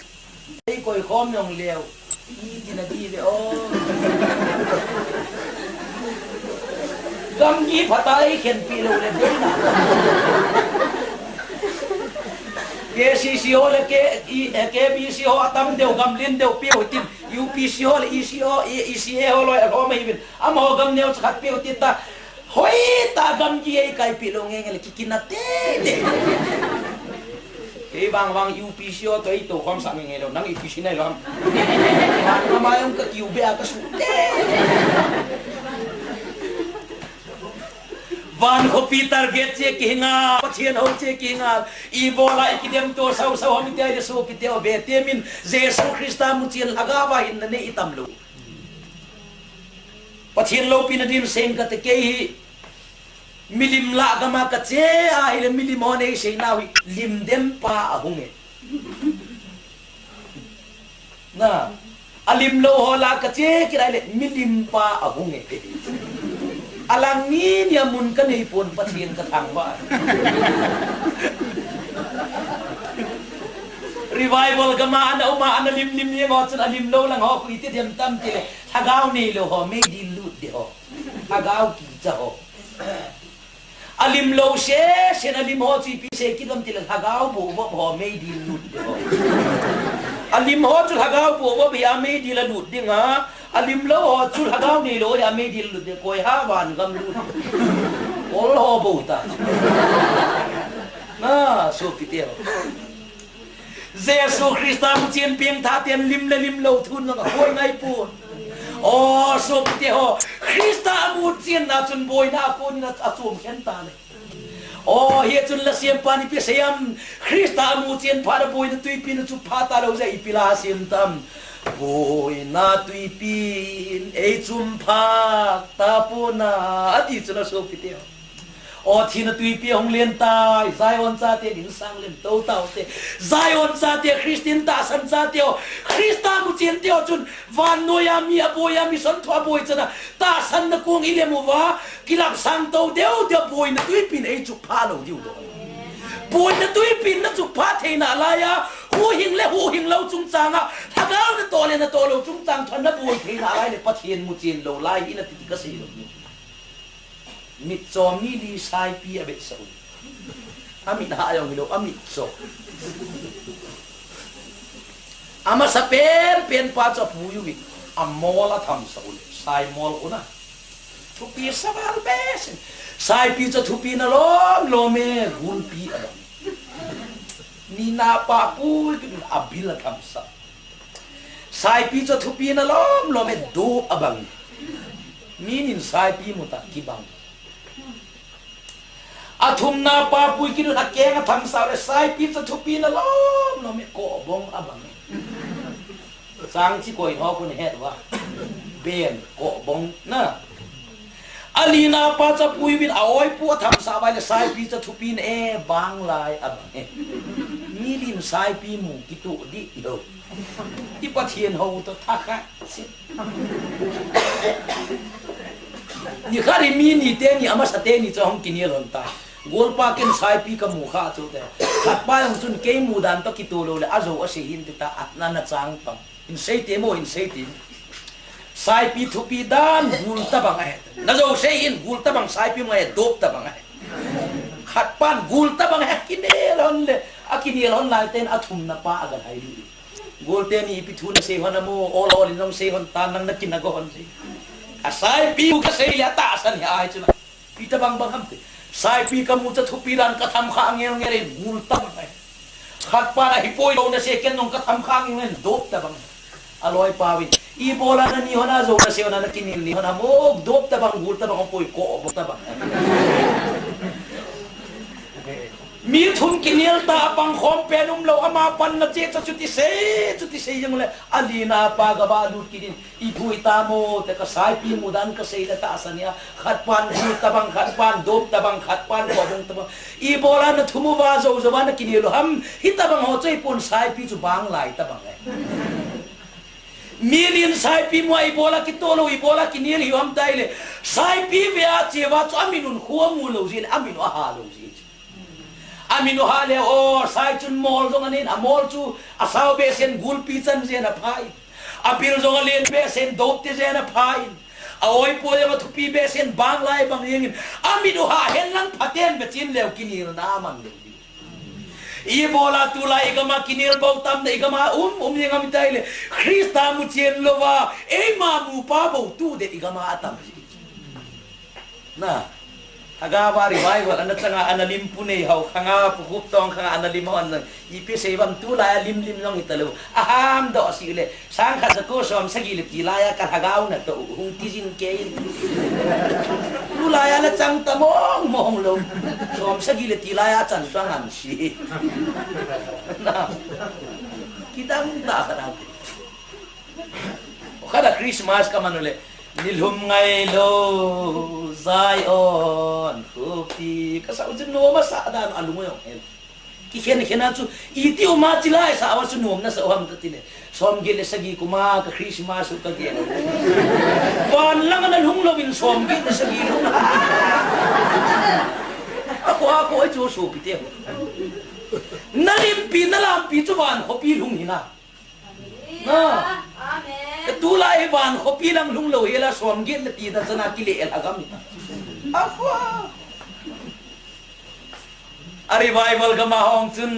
Ei koi khom jong leu. Iti nati ve o. Gamgi phatah a ikhenpi lou le boina. KCC ho le K, I, eh, KBC ho atam deu, gam len deu peh u hitin, UPC ho le EC ho, E, ECA ho loi alhom ahiuvin. Amaho gam neocha khat peh u hite. Hoitah gamgi eikaipeh lou ngeingei le kikinna teitei. Kei vang vang UPC ho toh eitoukhomsah ngeingei lou, nang UPC nahilou ham? Nang ama jong kakiu beh a kasuh teitei. Van khopi target che kihinga, Pathen hou che kihinga, ibola ikidemto sausau ham iti ahile sopite o, vetemin, Jesu Christa muchen lhagao a hinna nei itam lou. Pathen loupina din seng kate, kei hi milim lah gam a kache ahile milim hon eiseina u hi limdem pa ahung e. Na, alimlou ho lah kache kit ahile milim pa ahung e. Alang nini a mun kanei pon, Pathen kathangvah. Revival gam a ana um a, ana limlim jeng ho chun alimlou lang ho khu iti dem tam tile, lhagao neilou ho, meidil lut ding ho. Lhagao kicha ho. Alimlou sesen alim ho chu ipi sei kit ham tile, lhagao bohvop ho, meidil lut ding ho. Alim ho chu lhagao bohvop hi a meidil alut ding a, alimlou ho chu lhagao neilou hi a meidil lut ding, koiha vangam lut. Kol ho bou ta. Na, sopite ho. Jesu Christa muchen pengtha ten lim le limlou thu nang a hoi ngai pon. O, sopite ho, Christa amuchenna chun boina a konin a, achom khen tale. O, hichun lasempan ipi asei ham, Christa amuchen phat a boina tuipi in achup pha talou jeh a ipi la asem tam. Boina tuipi in eichum pha tapon a, ati chun a, sopite ho. O, thina tuipi ahung len tai, Zion chate dinsang len to taute. Zion chate, Christian tahsan chate o, Christa muchen te o chun, vannoi a mi aboi a, mission thu aboi chan a, tahsanna kong ilem uva, kilapsang to deu deu, boina tuipi in eichup pha lou diu lo. Boina tuipi in nachup pha thei nalai a, huhhing le huhhing lou chungchang a, lhagao natoh le natoh lou chungchang thon naboi thei nalai le, Pathen muchen lou lai hi nati ti kasei lou. Mitcho mi li saipi avetsah un. Amit hah jong hilou, amitcho. Amasapen pen pa chu apui uvin, amol athamsah uleh, saimol khu na. Thupi sa val behseh in. Saipi chu thupi na lom lom e, gulpi abang. Nina pa pui kit un, abil athamsah. Saipi chu thupi na lom lom e, dop abang. Minin saipi mu ta kibang. Athumna pa pui kit un, akeng athamsah le, saipi chu thupi na lom lom e, kohbong abang. Chang chi koi ho khu nahet uva. Ben, kohbong na. Alina pa chu apui uvin, a-oi pu athamsah uva le, saipi chu thupi na e, banglai abang e. Milin saipi mu kitoh dih lou. I Pathen hou toh tha khat se. Nikhat hi mi ni teni, amasa teni chu ahung kinel lhon ta. Golpa ken saipi kamu kha chu te. Khatpa jong chun kei mudan toh kitoh lou le, ajou asei hin ti ta, atna na chang pang. Hin sei te mo, hin sei te mo. Saipi thupi dan gul tabang ahi. Najou sei hin, gul tabang saipi mu ahi, dop tabang ahi. Khatpan gul tabang ahi, kinel lhon le, akinel lhon lai ten athumna pa agalhai lih. Gol teni ipi thu nasei hon ham, ol ol in jong sei hon tan, nang nakin nago hon sei. Asaipi u kasei le atahsan hi ahi chu na. Ipi tabang bang ham ti. Saipi kamu chu thupi dan katham kha ngel ngel in, gul tabang ahi. Khatpan ahipoi, jou nasei ken jong katham kha ngel ngel in, dop tabang ahi. Aloipa uvin, ibola nani hon a jou nasei hon a nakinel ni hon ham, dop tabang, gul tabang ahipoi, kohbong tabang ahi. Mi thum kinel ta, apang khom pen umlou, ama panna che chu chuti sei, chuti sei jong le, alina pa gava lut kit in, ipi thu hita mo, te kasaipi mudan kasei le tahsan hia, khatpan gul tabang, khatpan dop tabang, khatpan kohbong tabang. Ibola nathum uva jou jou a nakinel u ham, hitabang ho chu ahipon, saipi chu banglai tabang ahi. Milin saipi mu a ibola kitoh lou, ibola kinel hiu ham tile, saipi ve a che uva chu amin un khu amu lou jeh le, amin u aha lou jeh chu. Amin u hah le, o, sai chun mol jong anen, amol chu asao behseh in, gulpi chan jeh in aphai. Abil jong alen behseh in dop te jen apha in. A-oi po jong athupi behseh in bang lai bang jeng in. Amit u hah hen lang phaten be chin leu kinelna amang leu ding. Ibola tulai igam a kinel bou tam de igam a um, um jeng am itai le. Christa muchen louva, eima mupa bou tu de igam a atam. Na, Hagao a revival, ana chang a, ana lim pu nei hou, khang a pu khup tong, khang a ana lim hou, ana, ipi sei bam tulai a lim lim jong hita lou. Aham doh si le, sang khat ja ko som sagi le tilai a ka Hagao natoh, hung ti jing kei. Tulai a la chang ta mong mong lou. Som sagi le tilai a chan chang an si. Na, kidang ta ka dang. Khat a Christmas ka man u le, nilhum ngai lou, Zion, khopi, ka sa u chu nom asa dan a lung u jong hel. Kikhen khen a chu, iti um a chilai sa a chu nom nasa u ham ka ti le. Som get le sagi kum a ka Christmas u ka gen. Van lang a na lhung lou in som get le sagi lhung. A ko a ko chu sopi te. Na limpi, na lampi chu van khopi lhung hi na. Na. Amen. Ka tulai hi van khopi lang lhung lou hi la som get le ti da chana kile el agam hi ta. Akho. A revival gam a hong chun.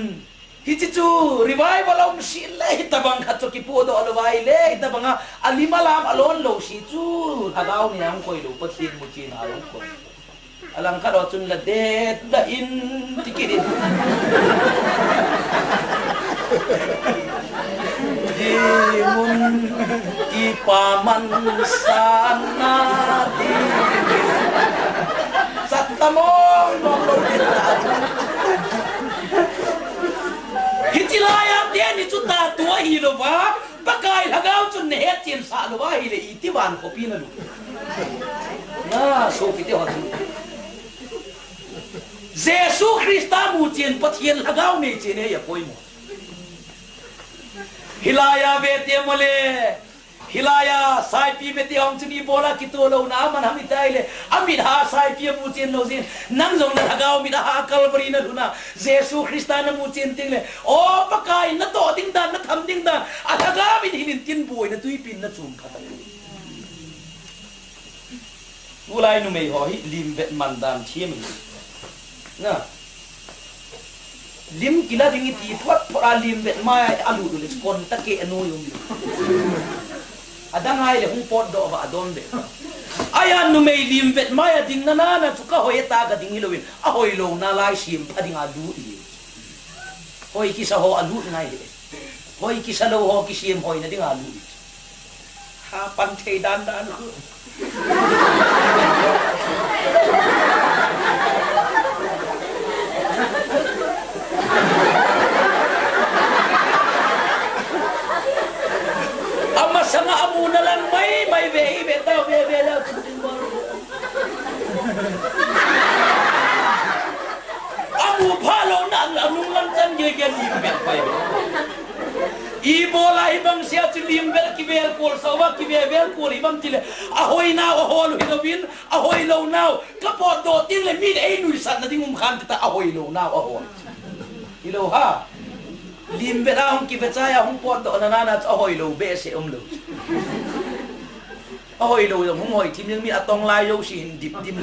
Hichi chu revival um si le hitabang khat chu kipu doh lou vai le hitabang a, a lim a lam a lon lou si chu. Hagao ni ang koi lou Pathen muchen a ang koi. Alang khat o chun la det da in ti kit in. Di mun kipa man sana di. Sat ta mong mong lo det da. Hichi lai a te ni chu ta tua hi lou va. Pakai Lhagao chun na het chen sah lou va hile iti van khopi na lhung. Na, sopite ho chun. Jesu Christa muchen Pathen Lhagao nei chen hi apoimo. Hilai a ve te mole. Hilai a saipi ve te hong chun ibola kitoh louna man ham itai le. Amit ha saipi a muchen lou jin. Nang jong na Lhagao mit a ha Calvary na lhun a. Jesu Christa na muchen teng le, o Pakai, na toh ding dan, na tham ding dan, a Lhagao in hin in tin buai na tuipi in na chum phat a. Tulai numei ho hi lim vet man dan thiam hi. Na. Lim kila ding i ti phot phot a lim vet mai a lut u le kon ta ke a noi um. Adang ai le hung potdoh va adon ve. Aia numei lim vet mai a ding na na na chu ka hoi ta ka ding hi lou in. A hoi louna lai sim pha ding a lut hi. Hoi kisa ho a lut ngai hi. Hoi kisa lou ho kisem hoina ding a lut hi. Ha pan thei dan dan khu. Amasanga amuna lang mai mai ve hi ve tau ve ve leu. Amu pha louna anung lam chan gege lim vet pai ve. Ibola hibang sia chu lim vet kivel kol sa uva kivel vel kol hibang tile. A hoi nau a hol u hi lou vin, a hoi lou nau. Ka potdoh teng le min ei nuisat na ding um khan tita a hoi lou nau a hol. Hi lou ha. Lim vet a hung kivet chai a hung potdoh na na na chu a hoi lou behseh um lou. A hoi lou jong hung hoi thim jeng mi a tong lai jouse hin dip dim.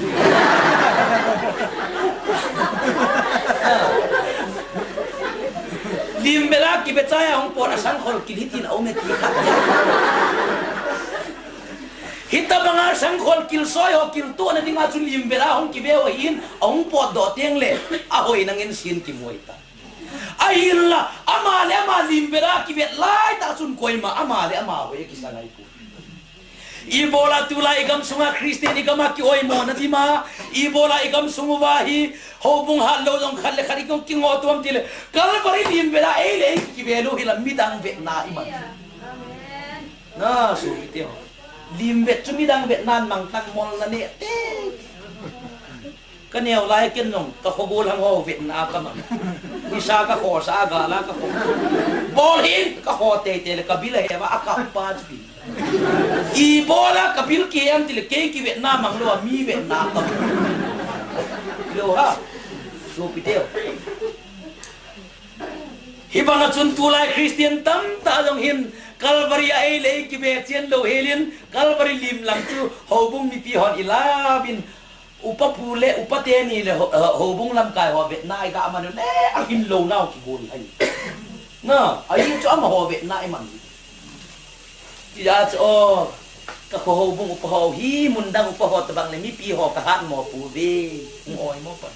Lim vet a kivet chai a hung pot a sangkhol kil hitin a um e ti khat. Hitabang a sangkhol kil soi ho kil tuh na ding a chu lim vet a hung kive u ahin a hung potdoh teng le a hoi nangin sin kimu ahi ta. Ahinla, ama le ama lim vet a kivet lai tah chun koima ama le ama hoi kisa ngai poi. Ibola tulai i gam sunga Christian i gam a ki oimo na dima, ibola i gam sung uva hi, houbung hat lou jong khat le khat i kong kingoh tuam tile, Calvary lim vet a ei le ei kive lou hi la midang vetna i man. Na, sopite ho. Lim vet chu midang vetna mang tang mol na ne te. Ka neo lai ken jong, ka khogol hang ho vetna ka mang. Nisa ka khosa, a gala ka kho. Bol hin, ka kho teitei le, ka bil a heva, a kap pa chu pi. Ibola ka bil kihem tile, kei kivetna mang lou a, mi vetna ka mang. Lou ha, sopite ho. Hibang a chun tulai Christian tamtah jong hin, Calvary a ei le ei kibe chen lou helin, Calvary lim lang chu houbung mipi hon i lam in, upa pu le upa teni le ho-, ho-, houbung lamkai ho vetna i ga man u le, a hin lou nau kigol ahi. Na, ahi chu amaho vetna i man. Tia chu, o, ka kho houbung upa ho hi, mun dang upa ho tabang le mipi ho ka hat mo pu ve, hung oi mo pan.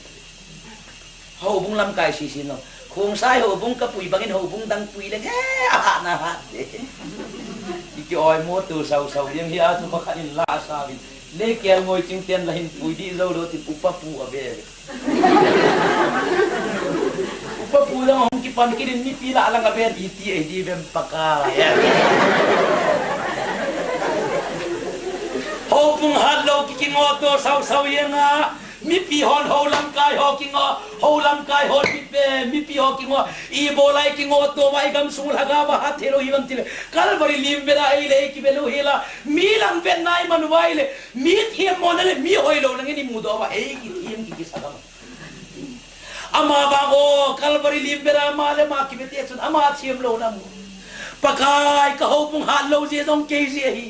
Houbung lamkai sisi no. Khongsai houbung ka pui bangin houbung dang pui le, he, a hat na hat de. I ki oi mo tu sau sau, yang hi a tu pakhat in la sa vin. Le kel ngoi ching ten la hin pui di zo lo tin upa pu a ve. Upa pu lang hong kipan kit in mipi la lang a ven iti ei di vem Pakai. Houbung hat lou ki kingo to sau sau yang a. Mipi hon hou lamkai ho kingo, hou lamkai hon mipi, mipi ho kingo. I bolai kingo to vai gam sung lhaga va hat thei lou hi vang tile. Calvary lim vela ei le ei kibe lou hela. Mi lang ven nai man vai le. Mi thiam mo na le mi hoi lou nang ni mu do va ei ki thiam ki ki sa gam. Ama vang o, Calvary lim bera ama le ama kibete chun ama thiam lou na mu. Pakai ka houbung hat lou je jong kei je hi.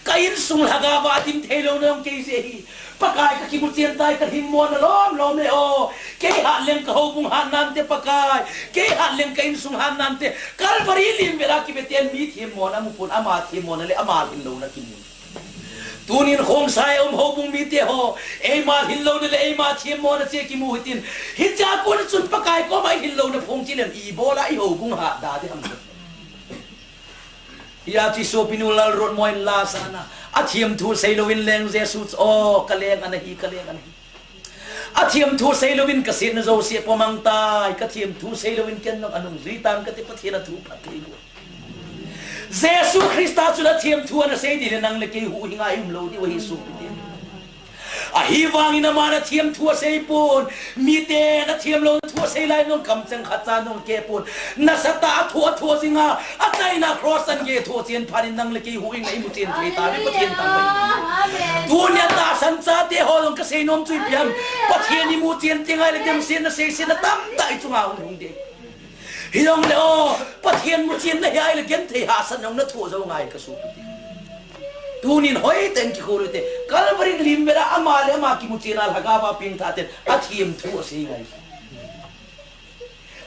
Ka insung lhaga va dim thei lou na jong kei je hi. Pakai ka kimu chen tai ka hing mo na lom lom e o. Kei hat leng ka houbung hat nante Pakai. Kei hat leng ka insung hat nante. Calvary lim bera kibete mi thiam mo na mu pun ama thiam mo na le ama hin lou na kimu. Tunin Khongsai a um houbung mite ho, eima hin lou na le eima thiam mo na che kimu hitin. Hicha kon chun Pakai koma i hin lou na phong chi lem i bola i houbung hat da di ham. Hia chu i sopi nu Lalrotmo in la sa na. A thiam thu sei lou in leng Jesu chu, o, ka leng ana hi, ka leng ana hi. A thiam thu sei lou in ka sin na zo se po mang tai, ka thiam thu sei lou in ken nong anung zui tan ka ti Pathian a thu phat thei lou. Jesu Christa chun a thiam thu ana sei di le nang le kei huhhing a i um lou di u ahi sopi te. Ahivangin aman a thiam thu a sei pon, mite na thiam lou thu a sei lai nong kam chang khat cha nong ke pon. Nasatah a thu a thu a zing a, a chaina cross an ge thu a chen phan in nang le kei huhhing a i mu chen thei ta, mi Pathian ta mai. Amen. Tunia tahsan chate ho jong ka sei nom chu ipi ham. Pathian i mu chen teng ai le dem sen na sei sen na tamtah i chunga hung hung de. Hijong le o, Pathian mu chen na hi ai le genthei hahsatna jong na thoh jou ngai ka sopi te. Tunin hoiten kikhol u te. Calvary lim bera ama le ama kimu chen a lhagao va pengthah ten a thiam thu a sei ngai.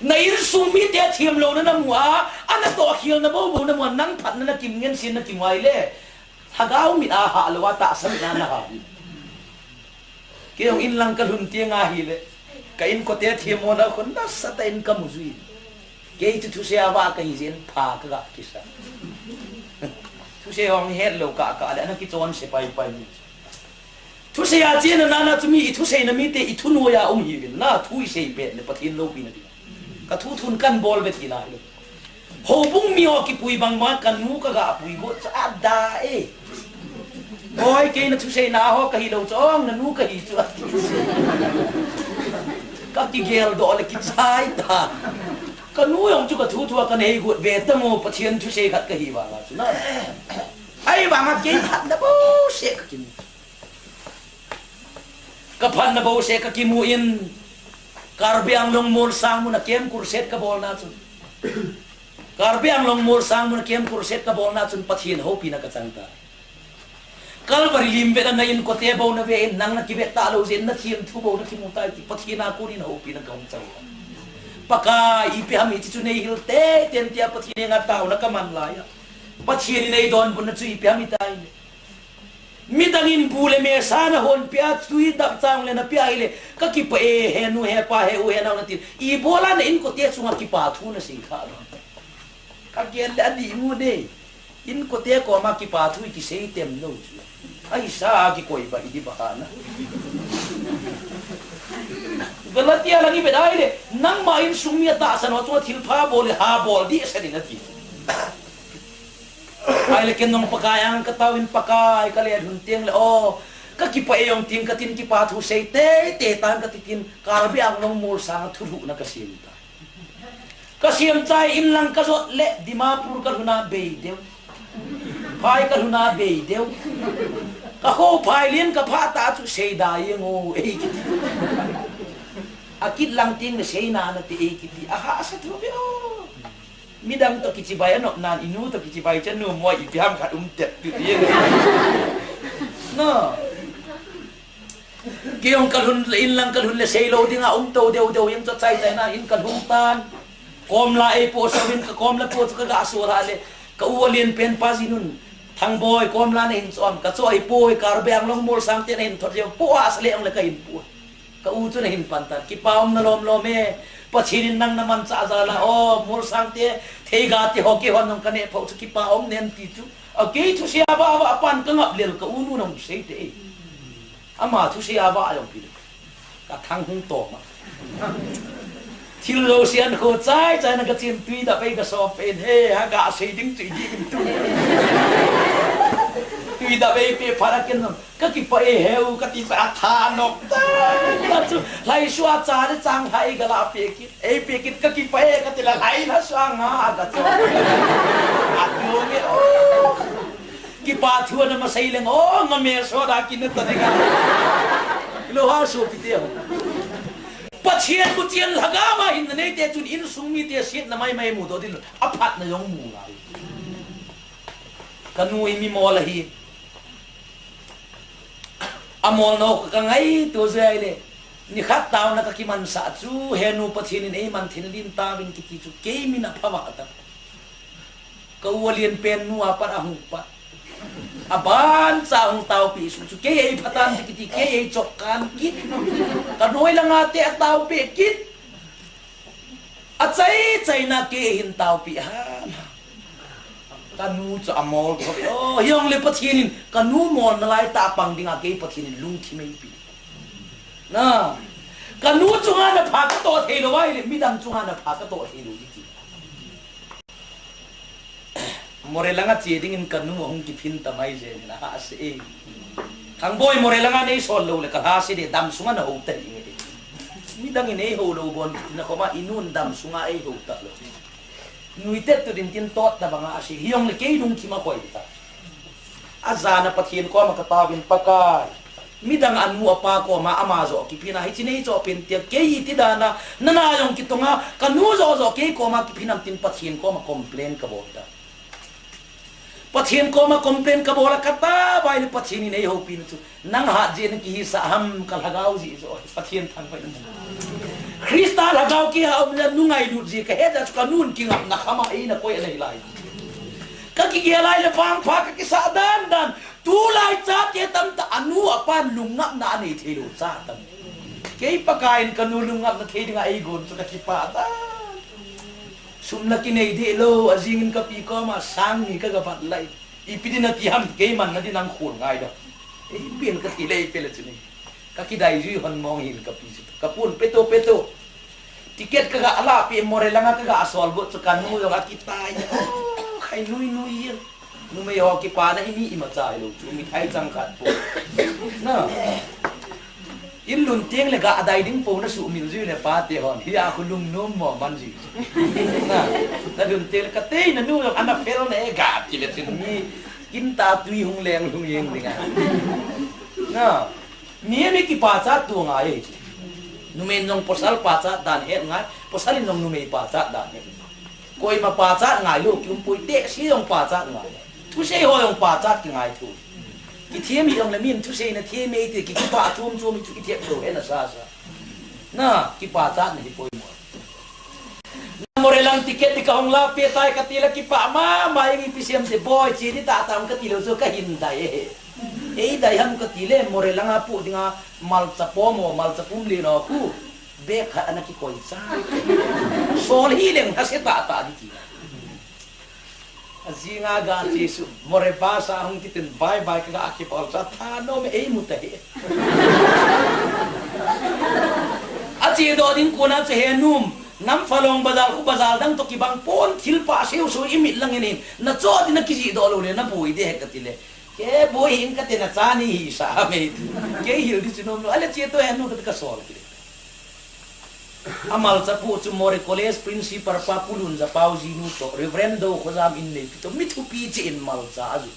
Na insung mite thiam lou na na mu a, ana toh khel na bou bou na mu a, nang phatna na kim ngen sin na kimu ai le. Lhagao mit a hah lou a tahsa mit a na ha. Kei jong in lang ka lhun teng ahi le. Ka inkote thiam mo na khun nasatah in ka mu jui. Kei chu thusei a vah ka hi jeh in pha ka ga kisa. Thusei hong het lou kah kah le ana kichonse pai pai ni. Thusei a chen na na chu mi i thusei na mite i thunoi a um hi vin na thu i sei pet le Pathian loupina ding. Ka thu thun kan bol ve tina hi. Houbung mi ho kipui bang ma ka nu ka ga pui go cha da e. Oi, kei na thusei na ho ka hi lou chong na nu ka hi chu. Ka kigel doh le kichai ta. Ka nu jong chu ka thu thu a ka nei got ve ta mo Pathian thusei khat ka hi vang a chu na. Ahivang a kei phatna bou se ka kimu. Ka phatna bou se ka kimu in, Karbi Anglong Molsang mun a camp crusade ka bolna chun. Karbi Anglong Molsang mun a camp crusade ka bolna chun Pathian houpina ka chang ta. Calvary lim vela na inkote bou na ve in, nang na kive ta lou jeh in na thiam thu bou na kimu tai ti Pathian a kon in houpina ka hung chang. Pakai ipi ham hiche chu nei hil teitei in tia Pathian henga taona ka man lai a. Pathian in ei donbutna chu ipi ham hitai. Midang in bu le mesa na hon pia, tui dap chang le na pia hile, ka kipah e, he nu, he pa, he u, he nao na tin. Ibola na inkote chunga kipa thu na sei kha lo. Ka gel le adih mu de. Inkote koma kipa thu i kisei tem lou chu. Ahi sa a kikoi ba i di ba na. Galatia lang i be dai le, nangma insung mi a tahsan ho chunga thilpha bol le ha bol dih sa ding ati. Ahile ken jong Pakai ang ka tao in Pakai ka le lhun teng le o, ka kipah e jong ting ka tin kipa thu sei teitei tan ka ti tin Karbi Anglong Molsang a thulhuhna ka sem ta. Ka sem chai in lang ka jot le Dimapur ka lhun a bei deu. Phai ka lhun a bei deu. Ka kho phai lien ka phah ta chu sei da jeng o ei kiti. A kit lang teng le sei na na te ei kiti. A hahsa thu ve o. Midang toh kichibai anop nan, inu toh kichibai chu anu moi ipi ham khat um tet tu ti. No. Kei jong kalhun le, in lang kalhun le seilou dinga um to deu deu jeng chu chai chai na in kalhun tan. Komla eipoh sah in ka komla poh chu kaga so lha le. Ka u alen pen pa jinun. Thangboi komla nahin chom. Ka cho ahipoi Karbi Anglong Molsang te nahin thot jeng. Poh a sa le ong le kahin poh. Ka u chu nahin pan tan. Kipa um na lom lom e. Pathen in nang namanchah jal a. O, Molsang te, Theiga te ho kei hon jong kaneh phoh chu kipa um nen ti chu. A kei thusei a vah vah pan kangap lel ka u nu nahung sei te e. Ama thusei a vah jong pi le. Ka thang hung tom a. Thil lo sian kho chai chai na ka chin tui da pei ka so pen he ha ka sei ding chu i di in tu. Tui da pei pe phara ken no. Ka kipa e heu ka ti pa a tha nok ta. Ta chu lai sua cha le chang hai ka la pe kit. Ei pe kit ka kipa e ka ti la lai la sua nga ka chu. A tu nge o. Kipa thu ana masei leng o nga me so da kin ta ding a. Lo ha so pi te ho. Pathen bu chian lhaga ma hin nei te chun insung mite sietna mai mai mu doh ding lo. Aphatna jong mu ngai. Ka nu hi mi mol ahi. Amol nau ka ngaito jeh a ile. Nikhat taona ka kimansah chu, he nu Pathen in eiman thei nadin tauvin kiti chu, kei min apha vah ta. Ka u alen pen nu a pat ahung pat. Aban cha hung taopi suh chu, kei eipha tan ti kiti, kei eichop kan kit. Ka noi langa te ataopi kit. Achai chaina kei hin taopi ham. Ka nu chu amol thou. O, hijongle Pathen in ka nu molna lai tah pang dinga kei Pathen in lungthim eipe. Na. Ka nu chunga na pha ka toh thei lou ahile, midang chunga na pha ka toh thei lou ding ti. Moreh langa che dingin ka nu ahung kiphin ta mai jeng in ahahsa e. Thangboi Moreh langa nei sol lou le ka lhase de dam sunga na hou ta ding e. Midang in eihou lou bon na khoma i nun dam sunga eihou ta lou. Nui tet tu din tin tot na banga ase. Hijongle kei lungthim a koi ta. Ajana Pathen koma ka taovin Pakai. Midang anu apa koma ama joh kiphin a, hiche nei joh pen tia kei iti dana, nana jong kitonga, ka nu joh joh kei koma kiphin am tin Pathen koma complain ka bol ta. Pathen koma complain ka bol a ka taovai le Pathen in eihoupi na chu. Nang hat jeh in kihisah ham ka lhagao jeh joh, Pathen thangvah in. Christa lhagao kiha um le nu ngailut jeh ka het a chu ka nun kingapna khama eina koi a nei lai. Ka kigel lai le vangpha ka kisah dan dan. Tulai chate tamtah anu apan lungngapna anei thei lou cha tam. Kei Pakai in ka nu lungngapna thei dinga eigon chu ka kipah ta. Sum na kinei deh lou, ajing in ka pi koma sang ni ka gavat lai. Ipi din nati ham keiman nadin nang khol ngai da. Ei pen ka ti le ei pe le chu ni. Ka kidai jui hon mong hin ka pi chu. Ka pun peto peto. Ticket ka ga la pi Moreh langa ka ga sol got chu ka nu jong akitai. Oh, khai nui nui. Numei ho kipana hi mi imacha hilou chu, mithai chang khat po. Na. In lhun teng le ga dai ding po na sumil jiu ne pate hon. Hia khu lungnom mo man jiu. Na. Na lhun teng le ka tei na nu ana fel ne ga ti le chin mi. Kin ta tui hung leng lhung yeng ding a. Na. Mi mi kipachat tu ngai e. Numei in jong pasal pachat dan het ngai, pasal in jong numei pachat dan het. Koima pachat ngai lou, kium poi, tehse jong pachat ngai. Thusei ho jong pachat kingai thu. Kithem hi jongle min thusei na them ei ti, ki, kipah chom chom chu kithem lou, hena sa sa. Na, kipachat na hi poi mo. Moreh lang ticket di ka hung la pe tai ka ti la kipah mama, ipi siam te boi, che di ta tam ka ti lou chu ka hin dai e. Ei dai ham ka ti le, Moreh langa pu dinga malcha pom o, malcha pum le no khu. Bag khat ana kikoi cha. Sol hi leng ha se ta ta di ti. Ajinga ga che su, Moreh bus a hung kitin bye bye ka ga kipol cha thanom ei mu ta he. Ache doh ding kona chu he num, Namfalong bazar khu bazar dang toh kibang pon thil pha seu seu i mit lang in hin. Na cho di na kijih doh lou le na boi de he ka ti le. Ke boi hin ka te na cha ni hi sa me. Ke hil di chu nom lou. Ale che to he nu ka ti ka sol ki le. Amalcha pu chu Moreh College Principal pa Pu Lunjapao jinu toh, Reverend Do Khojam inneipi toh, mi thupi che in malcha aju.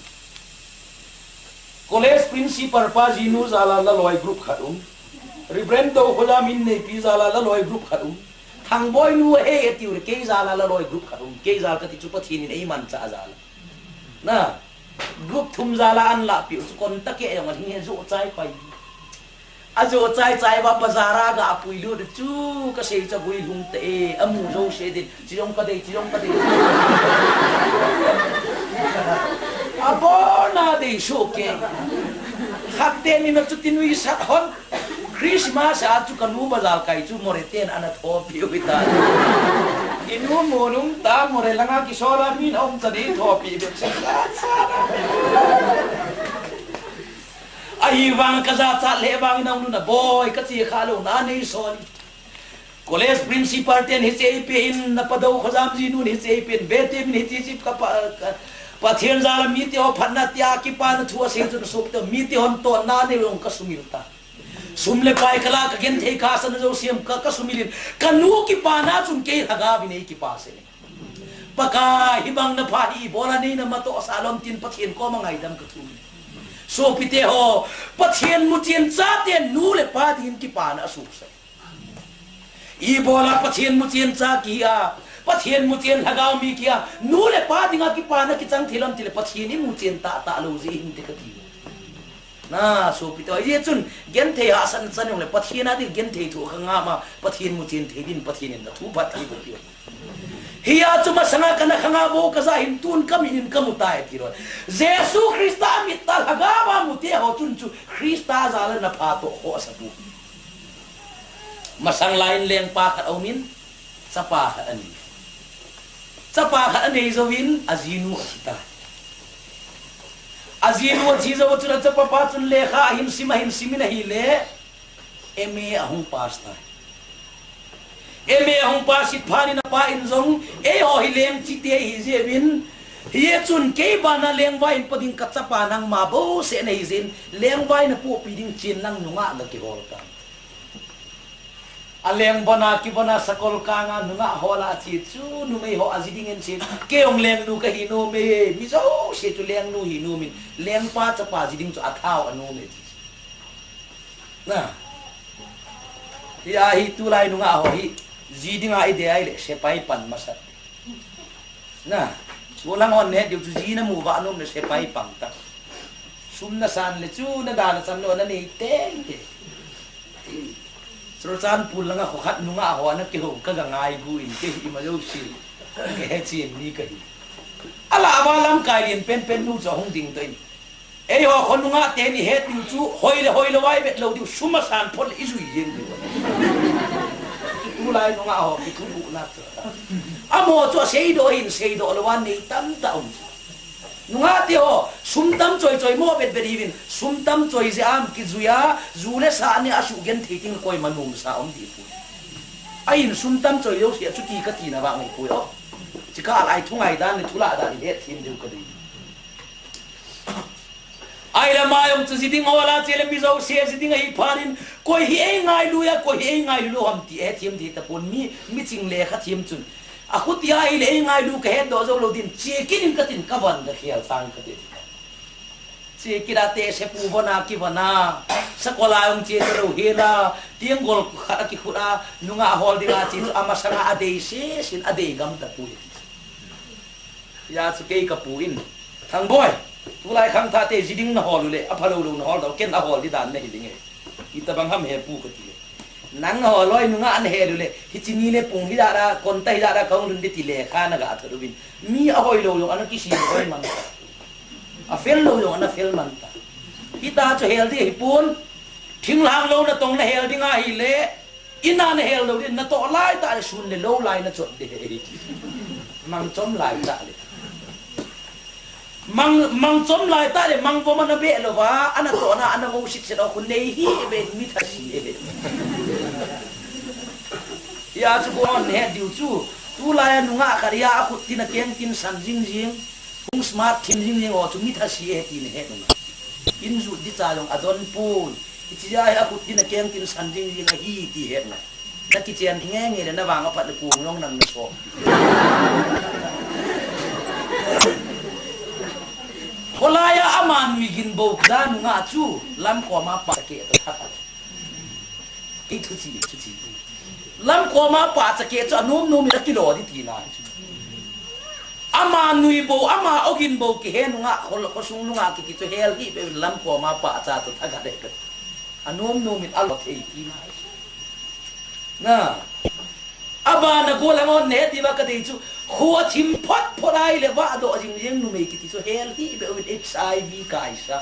College Principal pa jinu jal a laloi group khat um. Reverend Do Khojam inneipi jal a laloi group khat um. Thangboi nu ahi atiu le, kei jal a la loi group khat um, kei jal kati chu Pathen in eimanchah jal a. Na, group thum jal a anlah piu chu contact kei jong ahi, ajo chai pai. Ajo chai chai uva bazar a ga pui lut chu kasei chu agui lhung tah e, amu jouse din, chi jong kadei, chi jong kadei. Abon a dei soh kei. Khat teni na chuti nuisat hon. Christmas a chu kanu bazar kai chu Moreh ten ana thopi u hita. Inu mu nung ta Moreh langa kisol a min aum cha dei thopi bep se. Ahivang kajachat le vang in aum nuna boi kache kha lou na nei sol. College principal ten hiche ipi in, na padou khojam ji nun hiche ipi in, bete min hiche chip ka pa, ka, Pathen jal a mite ho phatna tia kipana thu asei chun sop te mite hon to na nei jong kasumil ta. Sum le pai kala kagenthei kasa na jo siam ka, kasumil in. Kanu kipana chun kei lhagao vin eikipa se. Pakai, hibang na pha hi, ibola neina matoh sa lom tin Pathen koma ngaidam kathum. Sopite ho, Pathen muchen chate nu le pa dingin kipana asuh sa. Ibola Pathen muchen cha kihi a, Pathen muchen lhagao mi kihi a, nu le pa dinga kipana kichang thei lom tile Pathen imuchen tahtah lou jeh hin te kati. Na, sopite ho, hijeh chun, genthei hahsatna chan jong le, Pathen a ding genthei thu kha ngam a, Pathen muchen thei din, Pathen in na thu phat thei bou ti. Hia chu masanga kana khanga bou kaja hin tun kamin in kamu tai ti lou. Jesu Christa amit a lhagao a mute ho chun chu Christa jal a na pha toh khoh asa pu. Masang lai in lengpa khat aum in, chapa khat anei. Chapa khat anei jouvin, ajinu athi tai. Ajinu athi jou chun achapa pa chun lekha ahin sim, ahin sim in ahile, M A ahung pass tai. M A ahung pass it phat in apa in jong, eiho hi leng chite ihi jeh uvin, hijeh chun kei bana lengvai in po ding kachapa nangma bou seh nahi jeh in, lengvai na pohpi ding chin lang nungah ga kihol tai. Aleng bona, kibona sakol kanga nungah hol a ache chu, numei ho aji ding in che. Kei jong lengnu kahi nom e, mi jouse chu lengnu hi nom in, lengpa chapa ji ding chu athau anom e ti. Na. Hia hi tulai nungah ho hi, ji dinga idei ahile, sepai pan masat. Na, gollhang hon nahet diu chu ji namu uva anom le sepai pang ta. Sum nasan le chu nada nachan lou nanei teng teng. Churachandpur langa kho khat nungah ho ana kihou kaga ngaigu in kei hi ima jouse kahe chen mi kahi. Alah uva lamkai lien penpen nu chu ahung ding toh in. Eiho kho nungah teni het diu chu, hoi le hoi lou a ivet lou diu, sum asan phot le ijui jeng diu. Chu tulai nungah ho kithuguhna chu. Amaho chu aseidoh hin seidoh lou a nei tamtah um chu. Nungah teho, sum tam choi choi mo vet vet ihiuvin, sum tam choi jeh a kijui a, ju le sa anei a sugenthei ding koima nomsa um dipoi. Ahin sum tam choi jouse a chuti katina vang ahipoi o. Chukah lai thu ngaidan le thu lahdan ihet them diu kadei. Ahile ama jong chu ji ding hol a che le mi jouse ji ding ahi phat in, koi hi eingailu a, koi hi eingailu lou ham ti hethem ding tapon mi, miching lekha them chun. Akhutia ahile eingailu kahetdoh jou lou din, che kit in katin kavan kakhel tang kati. Che kit a te sepu von a kivon a, sakol a jong che talou hel a, tiang gol khat akikhut a, nungah hol dinga che chu amasanga adei sese in adei gam tapoi. Hia chu kei kapu in, Thangboi, tulai khangthah te ji ding nahol u le, aphalou lou nahol doh, ken ahol di dan nahi ding e. Itobang ham hepu kati le. Nang hol loi nungah nahel u le, hiche ni le pung hijat a, konta hijat a kahung lhun ding ti lekha naga thot uvin. Mi ahoilou jong ana kisem hoi man ta. Afel lou jong ana fel man ta. Hita chu hel ding ahipon, thinglhang lou natong nahel ding ahile, in a nahel lou ding, natoh laitah le sun le lou lai nachot ding ahi. Mangchom laitah le. Mang, mangchom laitah le, mangvom ana beh louva, anatohna, anavo sitset a khu nei hih ve, mi thasi e. Hia chu bon het diu chu, tulai a nungah khat hia akhut tin akeng tin san jing jing, hung smart thim jing jing ho chu mi thasi e ti nahet u. In jut ding cha jong adon pon. Hiche jeh a hi akhut tin akeng tin san jing jing ahi ti het na. Nakichen nge nge le navang aphat le kong jong nang naso. Kholai a ama nui gin bou da nungah chu lamkoma pa ke to that. Ei thuchi, thuchi. Lamkoma pahcha keh chu anom nom in akilo di tina. Ama nui bou, ama ogin bou kihe nunga, kho, khosung nunga kiti chu hel hih beh in lamkoma pahcha toh thaga deh beh. Anom nom in alo thei tina. Na. Abana gollhang hon nahet diuva kadei chu, kho athim phot phot ahile vahdoh jing jeng numei kiti chu hel hih beh uvin H I V kaisa.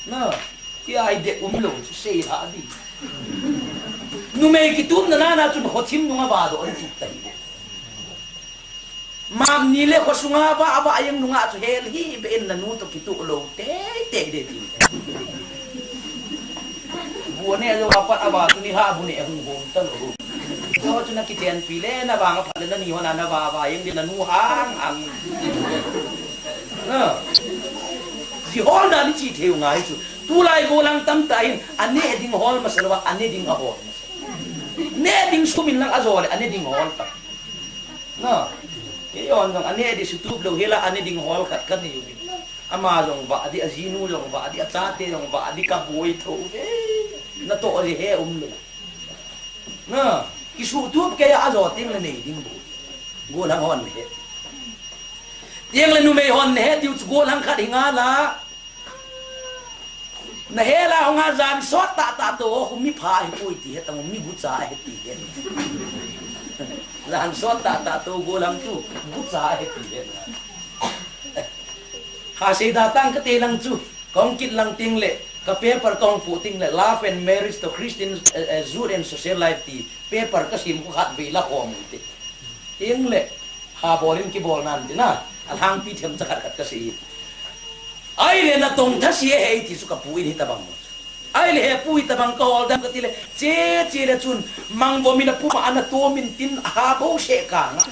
Na, hiche hi dei umlou chu seilha di. Numei kitumna nana chun kho thim nunga vahdoh di chu tai. Mapni le khosunga vah, vah jeng nunga chu hel hih beh in nanu toh kituh lou teitei ding ti. Bu neh jou apat ava chu nilhah bu neh hung hom talou. Chu chu nakichenpi le navang aphat le nani hon a navah vah jeng ding nanu hang hang. Na. Ji hol dan ichi thei u ngai chu. Tulai gollhang tamtah in aneh ding hol masa louva, aneh ding ahol masa. Neh ding sumin lang ajo le, aneh ding hol ta. Na. Kei hon jong aneh ding sutup lou hela, aneh ding hol khat kanei uvin. Ama jong vah di, ajinu jong vah di, achate jong vah di, kaboi tho ve. Natoh ji he umlou. Na, kisutup kei a ajo teng le nei ding bou. Gollhang hon nahet. Teng le numei hon nahet diu chu gollhang khat hi ngal a. Nahel a hung a jan sot tahtah toh, khu mi pha ahipoi ti het, mi gucha ahi ti het. Jan sot tahtah toh, gollhang chu gucha ahi ti het. Hasei da tang kate lang chu, kahung kit lang teng le, ka paper kahung poh teng le, Love and Marriage to Christian, eh, eh, Youth and Social Life ti, paper kasim khu khatvei la khom u te. Teng le, ha bol in kibol nan tina, alhangpi themcha khat khat kasei. Ahile natong thase ahi ti chu kapu in hitabang. Ahile he pu hitabang kahol dem kati le, che, che le chun, mangvom in apum a ana tom in tin, ha bouseh kang a.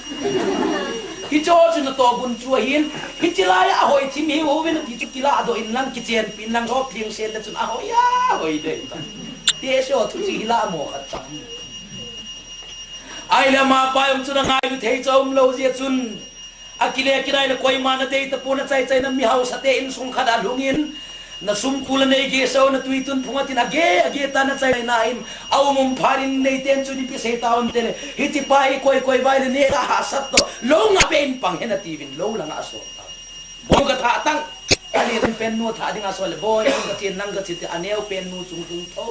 Hicho chu natoh gunchu ahin, hiche lai a ahoi thim hi uvin ati chu kilahdoh in lang kichenpi in lang sop lhingset le chun ahoi a, hoi dei ta. Ti se o thuchi hila mo khat chang. Ahile amapa jong chun angailut thei chu aumlou jeh chun. Akile kinai le koima nadei tapon, achai chai na mi haosa te insung khat a lhung in. Nasumkul anei geh sou, natui tun phung atin ageh, ageh ta nachai na in. Aum um phat in neiten chun ipi sei tauvem tile. Hiche pa hi koi koi vai le neh kahahsat toh. Lou nga beh in pang hen atiuvin lou langa asol ta. Bong kathah tang. Aneh pen nu thah ding asol le boi, nang kachen, nang kachen ti aneo pen nu chung lhung tho.